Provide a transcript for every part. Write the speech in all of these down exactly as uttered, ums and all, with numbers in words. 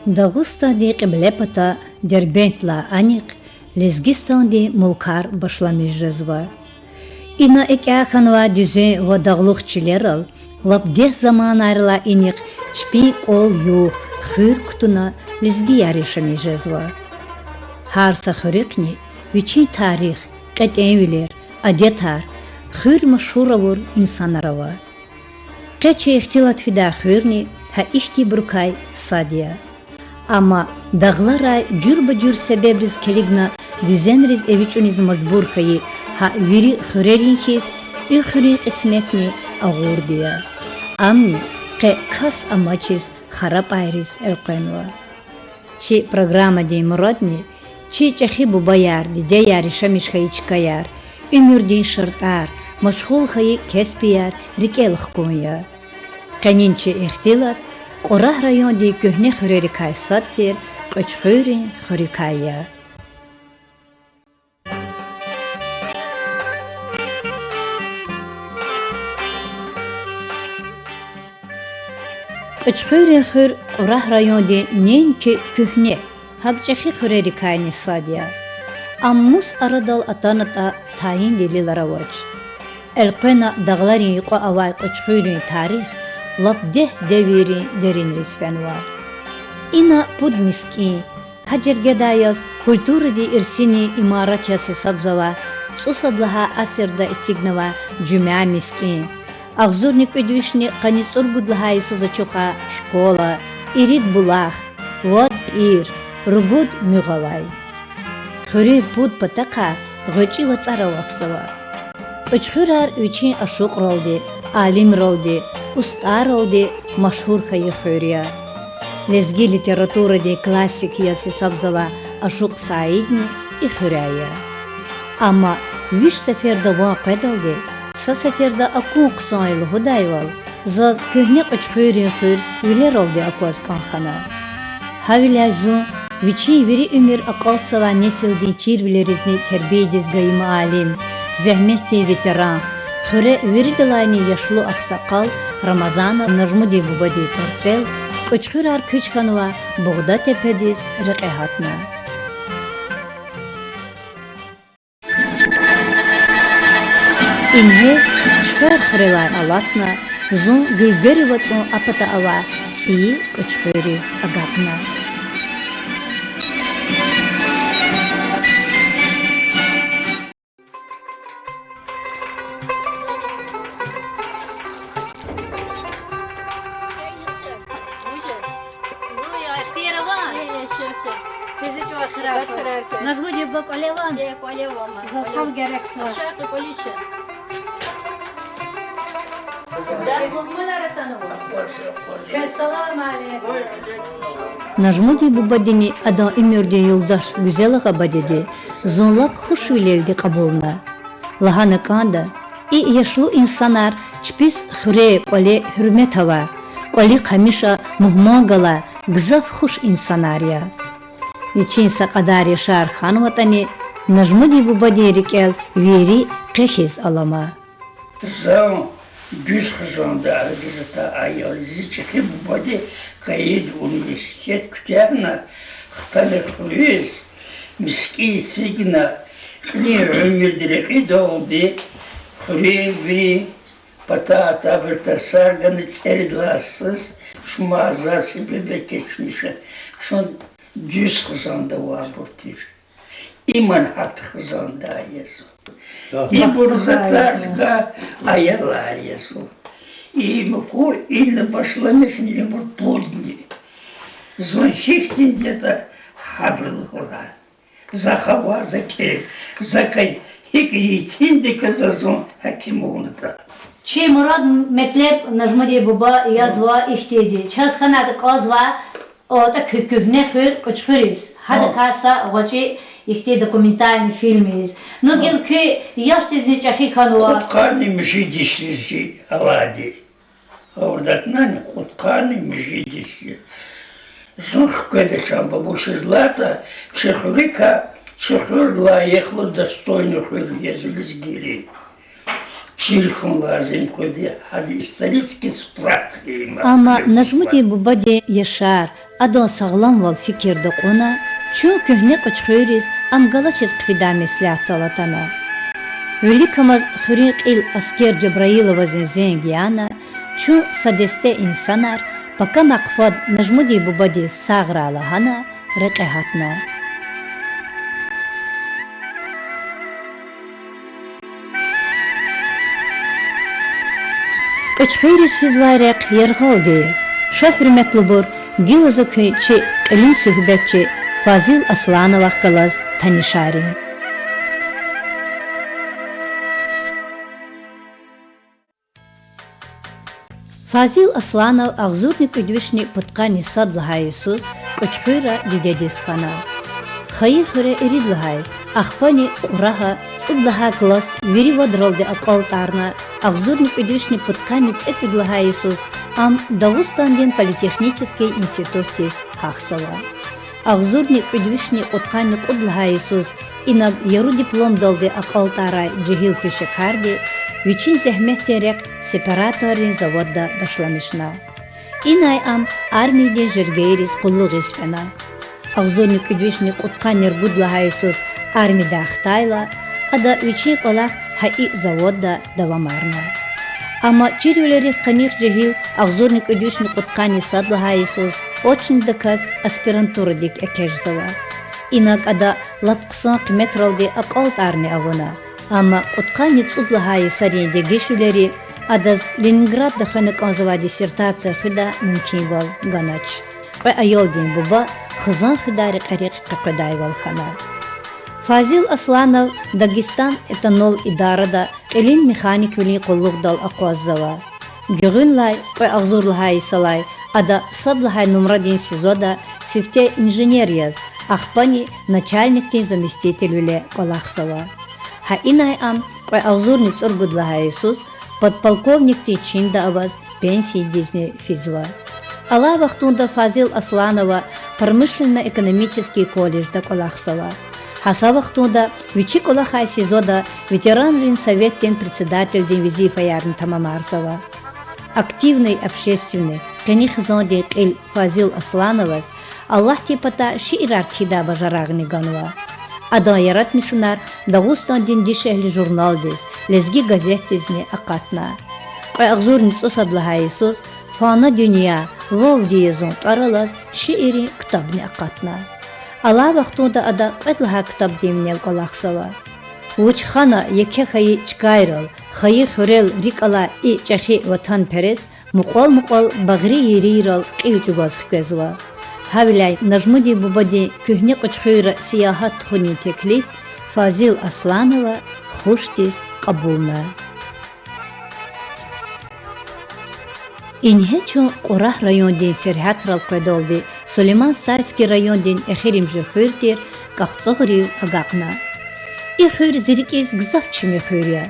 Дагъустандин кьиблепата Дербентдилай анихъ Лезгистандин мулкар башламиш жезва. Ина экӀя хьанвай дуьзен ва дагълух чилерал лап дегь заманайрилай инихъ чпин кӀвал-югъ, хуьр кутуна лезгияр яшамиш жезва. Гьар са хуьруьхъни вичин тарих, кьетӀенвилер, адетар, хуьр машгьур авур инсанар ава. Къе чи ихтилат фидай хуьрни гьа ихьтинбурукай сад я. Амма дагъларай жуьреба-жуьре себебриз килигна дуьзенриз эвичӀуниз мажбур хьайи гьа вири хуьрерин хьиз, и хуьруьн кьисметни агъурди я. Амни къе кас амачиз харапӀайриз элкъвенва. Чи программадин мурадни чи чӀехи бубаяр, дидеяр яшамиш хьайи чкаяр, уьмуьрдин шартӀар, машгъул хьайи кеспияр рикӀел хкун я. Къенин чи ихтилат Кьурагь райондин куьгьне хуьрерикай сад тир Кьуьчхуьрин хуьруькай я. Кьуьчхуьрин хуьр Кьурагь райондин неинки куьгьне, гьакӀ чӀехи хуьрерикайни сад я. Ам мус арадал атанатӀа тайин делилар авач. Элкъвена дагъларин юкьва авай Кьуьчхуьрин тарих лап дегь девиррин деринриз фенва. Ина пуд мискӀин, гьа жергедай яз культурадин ирсинин имарат яз гьисабзавай цӀусад лагьай асирда эцигнавай жуьмя мискӀин, агъзурни кӀуьд вишни къанни цӀуругуд лагьай йисуз ачухай школа, ирид булах, вад пӀир, ругуд муьгъ авай. Хуьруьн пуд патахъай гъвечӀи вацӀар авахьзава. Кьуьчхуьрар вичин ашукьралди, алимралди, устӀарралди машгьур хьайи хуьр я. Лезги литературадин классик яз гьисабзавай Ашукь Саидни и хуьряй я. Амма виш сеферда ван къведалди, са сеферда акун хъсан я лугьудайвал, заз куьгьне Кьуьчхуьрин хуьр вилералди акваз кӀан хьана. Гьавиляй зун вичин вири уьмуьр акьалтзавай несилдин чирвилеризни тербиядиз гайи муаллим, зегьметдин ветеран, хуьре виридалайни яшлу агъсакъал Рамазанов Нажмудин бубадин тӀварцӀел Кьуьчхуьрар куьч хьанвай Бугъдатепедиз рекье гьатна. Ингье чуьхвер хуьрелай алатна, зун Гуьлгери вацӀун а пата авай цӀийи Кьуьчхуьрив агакьна. Зун я ихтияр авани? Физи чӀаван хирар хьуй. Нажмудин буба кӀвале авани? Заз гьам герек я. Салам алейкум. Нажмудин бубадини адан уьмуьрдин юлдаш Гуьзел агъа бадеди зун лап хушвилелди кьабулна. Лагьана кӀанда, и яшлу инсанар чпиз хуьре, кӀвале гьуьрмет авай, кӀвалихъ гьамиша мугьман галай гзаф хуш инсанар я. Вичин са кьадар яшар хьанватӀани, Нажмудин бубадин рикӀел вири къе хьиз алама. Зун дуьз хизанда арадиз атай аял я. Зи чӀехи бубади кьейиди университет куьтягьна, хтана хуьруьз, мискӀин эцигна, кьилин уьмуьрди рекьидалди, хуьруьн вири патай-патай тарсар гана, цӀерид лагьай йисуз, чун маза себеб экечмиша, чун дуьз хизанда авайбур тир. Иман гьат хизанда я зун. Ибур затарзга аялар я зун. Им ку ина башламишна ибур пудни. Зун гьихьтинди ятӀа гьабуру лугьурай. За хава, за кӀев, за кай, гьикӀ етимдикай за зун гьаким авунатӀа. Чи мурад-метлеб, Нажмудин буба, язва ихьтинди: чаз хьанайтӀа кӀанзава атӀа куь-, куьгьне хуьр Кьуьчхуьриз, гьадакай са гъвечӀи ихьтин документальный фильм ийиз. Ну гила куь яшдизни чӀехи хьанва. Кьудкъанни муьжуьд йис я зи алайди. Гъавурда атанани, кьудкъанни муьжуьд йис я. Зун хкведа чан бубадиз лагьайтӀа, чи хуьруькай, чи хуьр лайихлу, достойный хуьр я зи лезгийрин. чир хьун лазим я, къуьди, гьада исторический справка я. Амма Нажмудин бубадин яшар, адан сагъламвал фикирда кьуна, чун куьгьне кьуьчхуьриз ам галачиз хъфидай меслятдал атана. Виликамаз хуьруьн кьил Аскер Жабраиловазни зенг яна, чун са десте инсанар, пакамахъ фад Нажмудин бубадиз сагърай лагьана, рекье гьатна. Кьуьчхуьриз физвай рехъ яргъалди. Ша, гьуьрметлубур, гила за куьн чи кьилин суьгьбетчи Фазил Аслановахъ галаз танишарин. Фазил Асланов агъзурни кӀуьд вишни пудкъанни сад лагьай йисуз Кьуьчхуьра дидедиз хьана. Хайи хуьре ирид лагьай, ахпани Кьурагьа цӀуд лагьай класс вири вадралди акьалтӀарна, агъзурни кӀуьд вишни пудкъанни цӀекӀуьд лагьай йисуз ам Дагъустандин политехнический институтдиз гьахьзава. Агъзурни кӀуьд вишни кьудкъанни кьуд лагьай йисуз инаг яру дипломдалди акьалтӀарай жегьил пешекарди вичин зегьметдин рехъ сепараторрин заводда башламишна. Инай ам армиядин жергейриз къуллугъиз фена. Агъзурни кӀуьд вишни кьудкъанни ругуд лагьай йисуз армиядай хтайла, ада вичин кӀвалах гьа и заводда давамарна. Амма чирвилерихъ къаних жегьил агъзурни кӀуьд вишни кьудкъанни сад лагьай йисуз очнидаказ аспирантурадик экечӀзава. Инаг ада лап хъсан къиметралди акьалтӀарни авуна, амма кьудкъанни цӀуд лагьай йисарин дегишвилери адаз Ленинградда хвена кӀанзавай диссертация хуьдай мумкинвал ганач. Кьве аялдин буба хизан хуьдай рекьерихъ къекъведайвал хьана. Фазил Асланов Дагестан этанол идарада кьилин механиквилин къуллугъдал акъваззава. Гуьгъуьнлай кьве агъзур лагьай йисалай ада сад лагьай нумрадин СИЗО-да сифте инженер яз, ахпани начальникдин заместителвиле кӀвалахзава. Гьа инай ам кьве агъзурни цӀуругуд лагьай йисуз подполковникдин чинда аваз пенсиядизни физва. Алай вахтунда Фазил Асланова промышленно-экономический колледжда кӀвалахзава. Гьа са вахтунда вичи кӀвалахай СИЗО-да ветеранрин советдин председателдин везифаярни тамамарзава. Активный общественный, къени хизандин кьил Фазил Аслановаз Аллагьдин патай шиирар кхьидай бажарагъни ганва. Адан яратмишунар Дагъустандин дишегьли журналдиз, Лезги газетдизни акъатна. Кьве агъзурни цӀусад лагьай йисуз Фана дуьнья, вавди я зун тӀвар алаз шииррин ктабни акъатна. Алай вахтунда ада кьвед лагьай ктабдин винел кӀвалахзава. Вуч хана еке хьайи чкайрал, хайи хуьрел рикӀ алай и чӀехи ватанперес мукьвал-мукьвал багъри ерийрал кьил чӀугваз хквезва. Гьавиляй Нажмудин бубадин куьгьне Кьуьчхуьра сиягьат тухунин теклиф Фазил Асланова хушдиз кьабулна. Ингье чун Кьурагь райондин сергьятрал къведалди Сулейман-Стальский райондин эхиримжи хуьр тир КӀахцӀугърив агакьна. И хуьр зи рикӀиз гзаф чими хуьр я.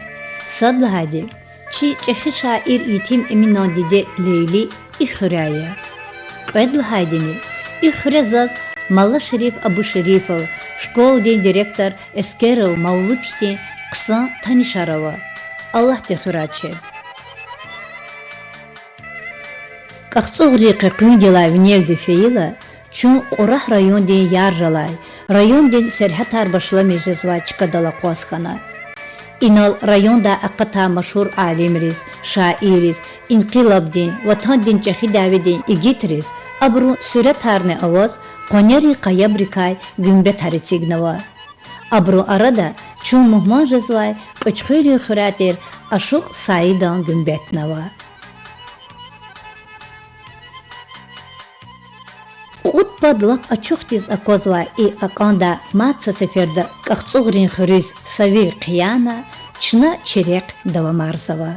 Сад лагьайди, чи чӀехи шаир Етим Эминан диде Лейли и хуьряй я. Кьвед лагьайдини, и хуьре заз Малашериф Абушерифов, школадин директор Эскеров Мавлуд хьтин хъсан танишар ава. Аллагьди хуьрай чеб. КӀахцӀугърин къекъуьндилай винелди фейила, чун Кьурагь райондин Яржалай, райондин сергьятар башламиш жезвай чкадал акъваз хьана. Инал райондай акъатай машгьур алимриз, шаирриз, инкъилабдин, Ватандин чӀехи дяведин игитриз абурун суьретарни аваз къванерин къаябрикай гуьмбетар эцигнава. Абурун арада чун мугьман жезвай Кьуьчхуьрин хуьряй тир Ашукь Саидан гуьмбетни ава. Кьуд пад лап ачухдиз аквазвай и кьакьандай мад са сеферда КӀахцӀугърин хуьруьз са вил хъияна, чна чи рехъ давамарзава.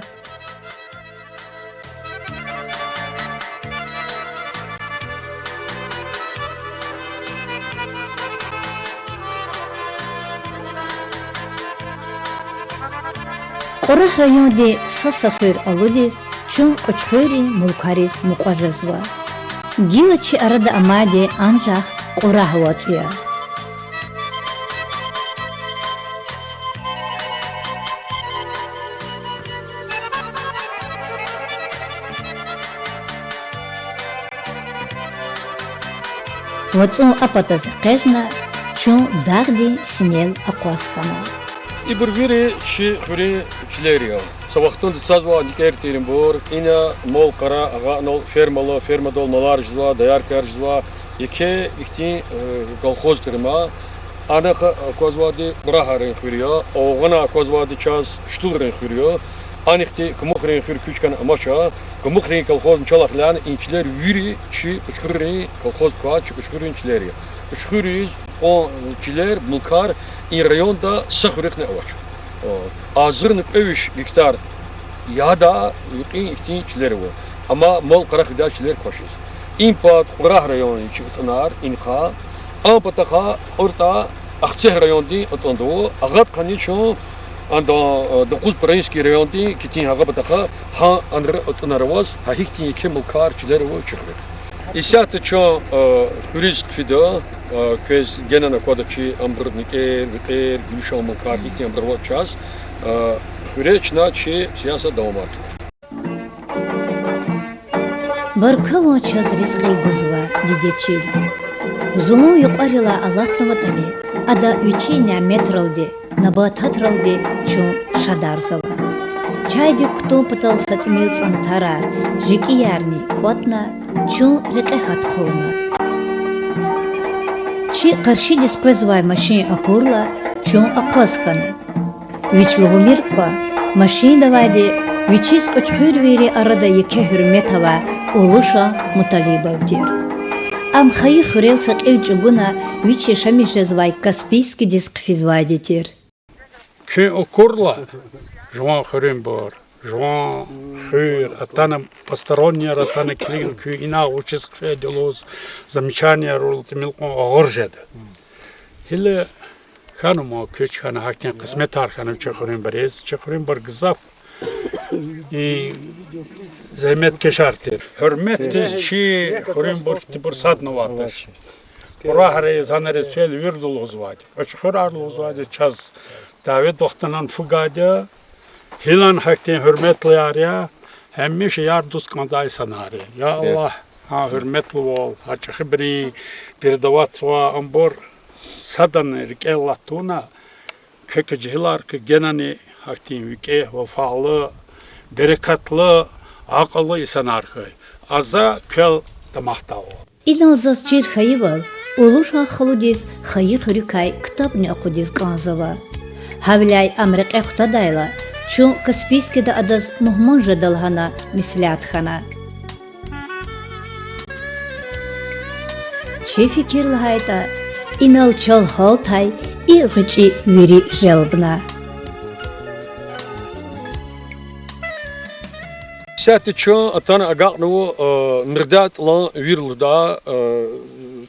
Кьурагь райондин са-са хуьр алудиз чун Кьуьчхуьрин мулкариз мукьва жезва. Гила чи арада амайди анжах Кьурагь вацӀ я. ВацӀун а патаз экъечӀна, чун дагъдин синел акъваз хьана. Ибур вири чи хуьруьн чилер я. Са вахтунда цазвай никӀер тиринбур, ина мал-къара агакьнал фермайла, фермадал малар жезва, дояркаяр жезва, еке ихьтин, э, колхоз тир ам. Ана аквазвайди Кьурагьрин хуьр я, авгъана аквазвайди чаз Штулрин хуьр я. Анихъди Кумухрин хуьр куьч хьана амач. Кумухрин колхоз начагъ хьайила, и чилер вири чи Кьуьчхуьррин колхоз квай, чи Кьуьчхуьррин чилер я. Кьуьчхуьриз кьван чилер, мулкар и районда са хуьрекни авач. Агъзурни кьве виш гектар яда юкьин ихьтин чилер ава. Амма мал-къара хуьдай чилер квачиз. Им пад Кьурагь райондин чи атӀунар, инихъ. Ам патахъай кьуртӀа Ахцегь райондин атӀунар ава. Агъад къанни чун анда, э, Докъуз-Пронинский райондин китин гьа патахъай, гьа анра атӀунар аваз, гьа гьихьтин еке мулкар, чилер ава чи хуьр. Исятда чун, э, хуьруьз хъфида, э, квез генани аквада чи абур никӀер, викӀер, гуьлуьшан мулкар, гьихьтин абур ава чаз, э, хуьре чна чи сиясат давамар хъийида. Баркаллан чаз ризкьи гузва, диде чил. Зулун юкьварилай алатнаватӀани, ада вичин няметралди, набататралди чун шадарзава. Чайдик кутун патал са тӀимил цӀантарар, жикӀиярни кӀватӀна, чун рекье гьат хъувуна. Чи къаршидиз къвезвай машин акурла, чун акъваз хьана. Вич лугьумир ква, машиндавайди вичиз кьуьчхуьрвийрин арада еке гьуьрмет авай Улушан Муталибов тир. Ам хайи хуьрел са кьил чӀугуна вич яшамиш жезвай Каспийскдиз хъфизвайди тир. Куьн акурла, жуван хуьруьнбур, жуван хуьр, атана постороннийяр атана килигна куьн инагъ вучиз хъфейди лугьуз, замечанияр авурла, тӀимил кьван агъур жеда. Гила хьанва ман, куьч хьана, гьахьтин къисметар хьанва чи хуьруьнбуриз. Чи хуьруьнбур гзаф и зегьметкешар тир. Гьуьрметдиз чи хуьруьнбур хьтинбур садни авайди туш. Кьурагьриз, гьанариз фейила вирида лугьузвайди, Кьуьчхуьрар лугьузвайди, чаз дяве вахтунда фу гайиди я. Гьилани гьахьтин гьуьрметлуяр я, гьамиша ярдуз кӀандай инсанар я. Я Аллагь, гьа гьуьрметлувал, гьа чӀехибурун передаватьзавай абур садани рикӀел алат тавуна, квекай жегьилар хьуй, генани гьахьтин викӀегь, вафалу, берекатлу, акьуллу инсанар хьуй. А за квел дамахдайвал. Инал заз чир хьайивал, Улушан халудиз хайи хуьруькай ктабни акъудиз кӀанзава. Гьавиляй ам рекье хутадайла, чун Каспийскда адаз мугьман жеда лагьана меслят хьана. Чи фикир лагьайтӀа, инал чал гьалтай и гъвечӀи вири желбна. Исятда чун атана агакьнава, э, Мирдатӏлан вир лугьудай, э,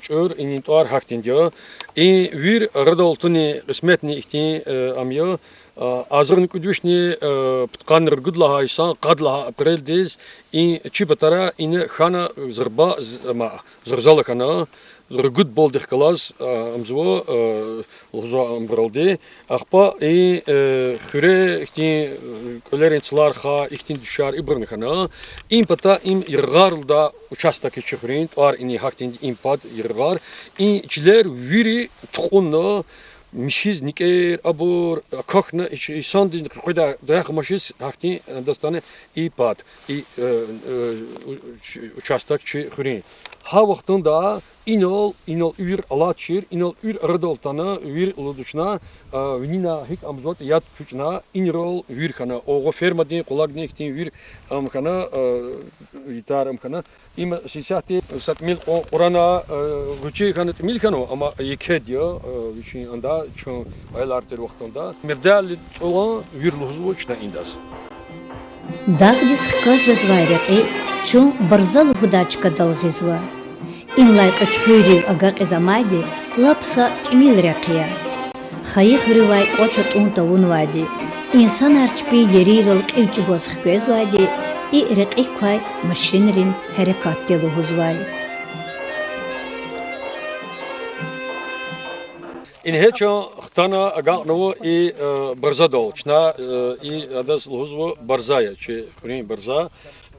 чӀур, инин тӀвар гьахьтинди я. И вир арадал атунин къисметни ихьтин, э, ам я, э, агъзурни кӀуьд вишни, э, пудкъанни ругуд лагьай йисан къад лагьай апрелдиз и чи патара ина хьана зурба з-, ма, зурзала хьана, ругуд балдихъ галаз, а, амзава, а, лугьузва абуралди. Ахпа и, э, хуьре ихьтин, э, кӀвалерин цлар хьана, ихьтин дуьшар ибурни хьана. Им пата им яргъай лугьудай участок я чи хуьруьн, тӀвар ина гьахьтинди им пад яргъай. И чилер вири тукьунна, михьиз никӀер, абур акахьна, ич-, инсандизни къекъведай даях амачиз гьахьтин, э, дастана и пад, и, э, э, у-, уч-, участок чи хуьруьн. Гьа вахтунда инал, инал вир алатчир, инал вир арадал атана, вир лугьуда чна, а, винина гьикӀ амзаватӀа яд куьчӀна, инрал вир хьана, агъа фермадин къвалавни ихьтин вир ам хьана, а, итар ам хьана. Им исятда са тӀимил кьван кьурана, э, гъвечӀи хьана тӀимил хьанва, амма екеди я, э, вичин анда чун аялар тир вахтунда. Мирдатӏлан вир лугьузва чна индаз. Дагъдиз хкаж жезвай рекьи чун Барза лугьудай чкадал гъизва. Инлай Кьуьчхуьррив агакьиз амайди лап са тӀимил рехъ я. Хайи хуьруьвай кӀвач атӀун тавунвайди, инсанар чпин ерийрал кьил чӀугваз хквезвайди и рекьик квай машинрин гьерекатди лугьузвай. Ингье чун хтана агакьнава и, э, барзадал. Чна, э, и адаз лугьузва барза я, чи хуьруьн барза.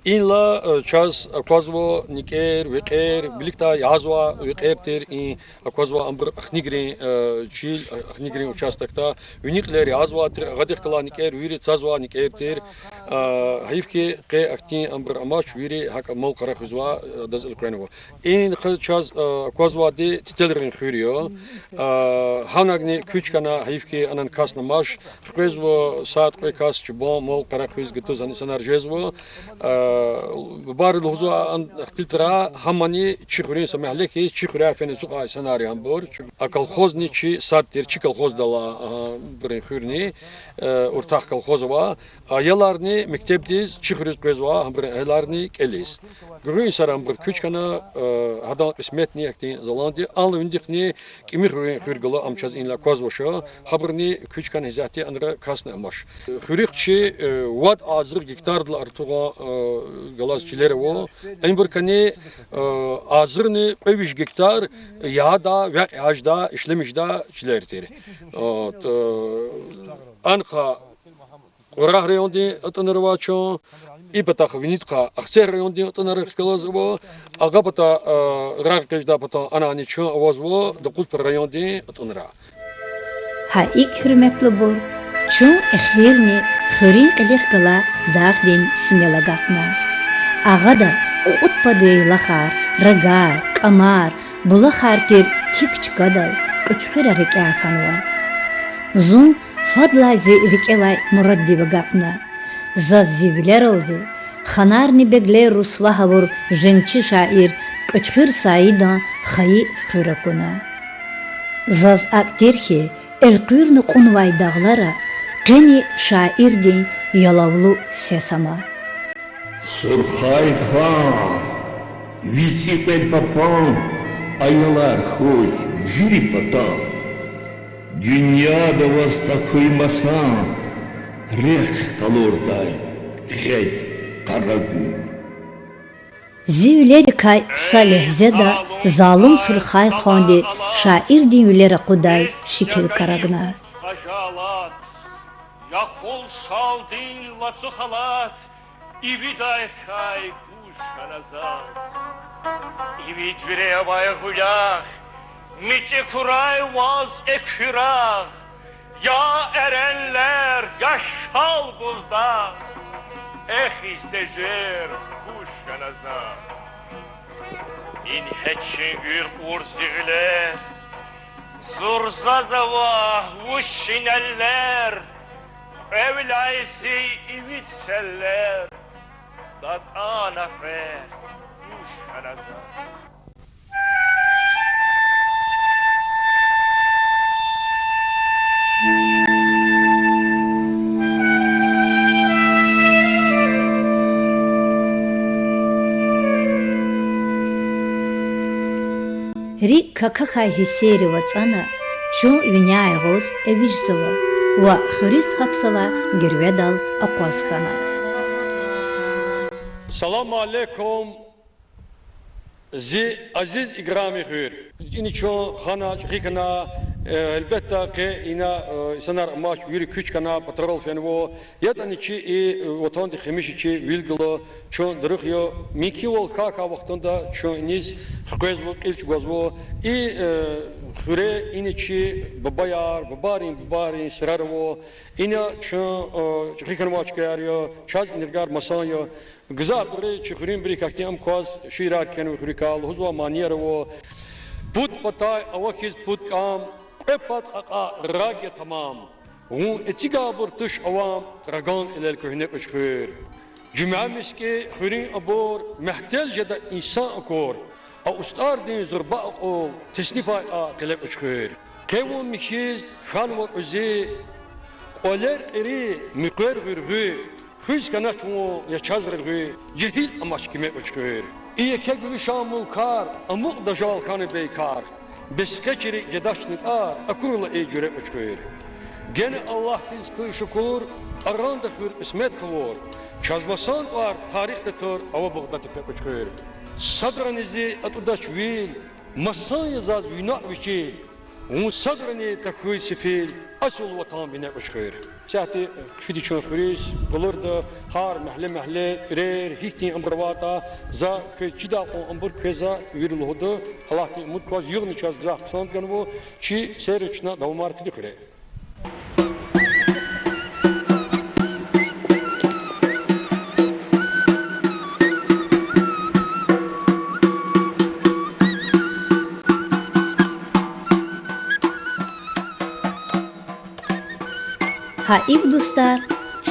Инла, э, чаз аквазва никӀер, векьер, виликдай язва векьер тир, и аквазва абур Ахнигрин, э, чил, Ахнигрин участокда, вини кьилер язва тир, агъадихъ галай никӀер, вири цазва никӀер тир. Э, гьайиф хьи, къе ахьтин абур амач, вири гьакӀ мал-къара хуьзва, э, адаз элкъвенва. Инихъ чаз, э, аквазвайди Тетелрин хуьр я. Э, гьанагни куьч хьана, гьайиф хьи, анан касни амач. Хквезва сад-кьве кас чубан мал-къара хуьз гатуз гьана инсанар жезва. Э, бубайри лугьузва, ан ихтилатра гьамани чи хуьруьн са мягьле хьиз, чи хуьряй фена ацукьай инсанар я гьабур. А колхозни чи сад тир, чи колхоздал ала, а, абурун хуьрни, э, уртах колхоз ава. Аяларни мектебдиз чи хуьруьз къвезва, гьабурун аяларни кӀелиз. Гуьгъуьн йисара гьабур куьч хьана, э, гьадан кьисметни ахьтин заланди, анал винидихъни КӀими хуьруьн хуьр гала, ам чаз инлай аквазвач, гьабурни куьч хьана, гьисятда анра касни амач. Хуьруьхъ чи, э, вад агъзур гектардал артугъан, э, галаз чилер ава. Ибур кӀани, э, агъзурни кьве виш гектар яда, векь яжда, ишлемишда чилер тир. Э, анхъ Кьурагь райондин атӀанар ава чун, и патахъ винидихъ Ахцегь райондин атӀанар галаз ава, агъа пата, э, рагъэкъечӀдай патан анани чун авазва Докъузпар райондин атӀанра. Гьа икӀ, гьуьрметлубур, чун эхирни хуьруьн кьилихъ галай дагъдин синел агакьна. Агъада кьуд пад яйлахар, рагар, кӀамар, булахар тир тик чкадал Кьуьчхуьр рикӀяй хьанва. Зун фадлай зи рикӀевай мураддив агакьна. Заз зи вилералди ханарни беглер русвагь авур женгчи шаир Кьуьчхуьр Саидан хайи хуьр акуна. Заз акӀ тир хьи, элкъуьрна кьунвай дагълара къени шаирдин ялавлу сес ама. Сурхай хан, ви цӀикьвед папан, аялар хьуй вири патан. Дуьньяда ваз тахьуй масан, рехъ къалурдай гъед къарагуьн. Зи вилерикай са легьзеда залум Сурхай ханди шаирдин вилера кьудай шикил карагна. Я хъул салдин лацу халат, ивидай хьай гуж хьана заз. Ивид вире авай гъуьлягъ, мичӀи хьурай ваз экуь рагъ. Я эренлер, я Шалбуз дагъ, эхиз тежер гуж хьана заз. Ингье чи уьр-уьр зи гъилер, зурзазава вуч шинеллер, кьве виляй зи ивид селлер, датӀана фер гуж хьана заз. РикӀ какахьай гьиссерив ацӀана, чун виняй агъуз эвичӀзава ва хуьруьз гьахьзавай гуьрведал акъваз хьана. Салам алейкум, зи азиз играми хуьр. Ина чун хана, чӀехи хьана, э, гьелбетда, къе ина, э, инсанар амач, вири куьч хьана, патарал фенва. ЯтӀани чи и, э, ватандин химиши чи вил гала, чун дарих я, мумкинвал хьайи вахтунда чун иниз хквезва, кьил чӀугвазва. И, э, хуьре ина чи бубаяр, бубайрин бубайрин сирер ава. Ина чун, э, чӀехи хьанвай чкаяр я, чаз ина рикӀер масан я. Гзафбуру чи хуьруьнбуру гьахьтин ам кваз шиирар кхьенва хуьруькай, лугьузва манияр ава. Пуд патай ава хьиз пуд кӀам, кьве пад кьакьа раг я тамам. Вун эцигайбур туш авам, раган кьилел куьгьне Кьуьчхуьр. Жуьмя миски хуьруьн абур, мягьтел жеда инсан акур. А устӀардин зурба акьул теснифай а кьиле Кьуьчхуьр. Къе вун михьиз хьанва кьуьзуь, кӀвалер кьери, муькъвер гъуьргъуь, хуьз хьанач вун, я чаз регъуь, жегьил амач куьме Кьуьчхуьр. И еке гуьлуьшан мулкар амукьда жал хьана бейкар, бес къе чи рикӀ жедачни тӀвар, акурла и жуьре Кьуьчхуьр. Гена Аллагьдиз хьуй шукур, тӀаранда хуьр кьисмет хъувур, чаз масан тӀвар тарихда тур, ава Бугъдатепе Кьуьчхуьр. Садрани зи атӀудач вил, масан я заз вине вичил. Вун садрани тахьуй сефил, асул ватан бине Кьуьчхуьр. Исятда хъфиди чун хуьруьз, къалурда, гьар мягьле-мягьле, уьрер, гьихьтин абур аватӀа, за квез чидай кьван абур квез за вири лугьуда, Аллагьдин умуд кваз, югъни чаз гзаф хъсан ганва, чи сервис чна давамар куьди хуьре. Гьа икӀ, дустар,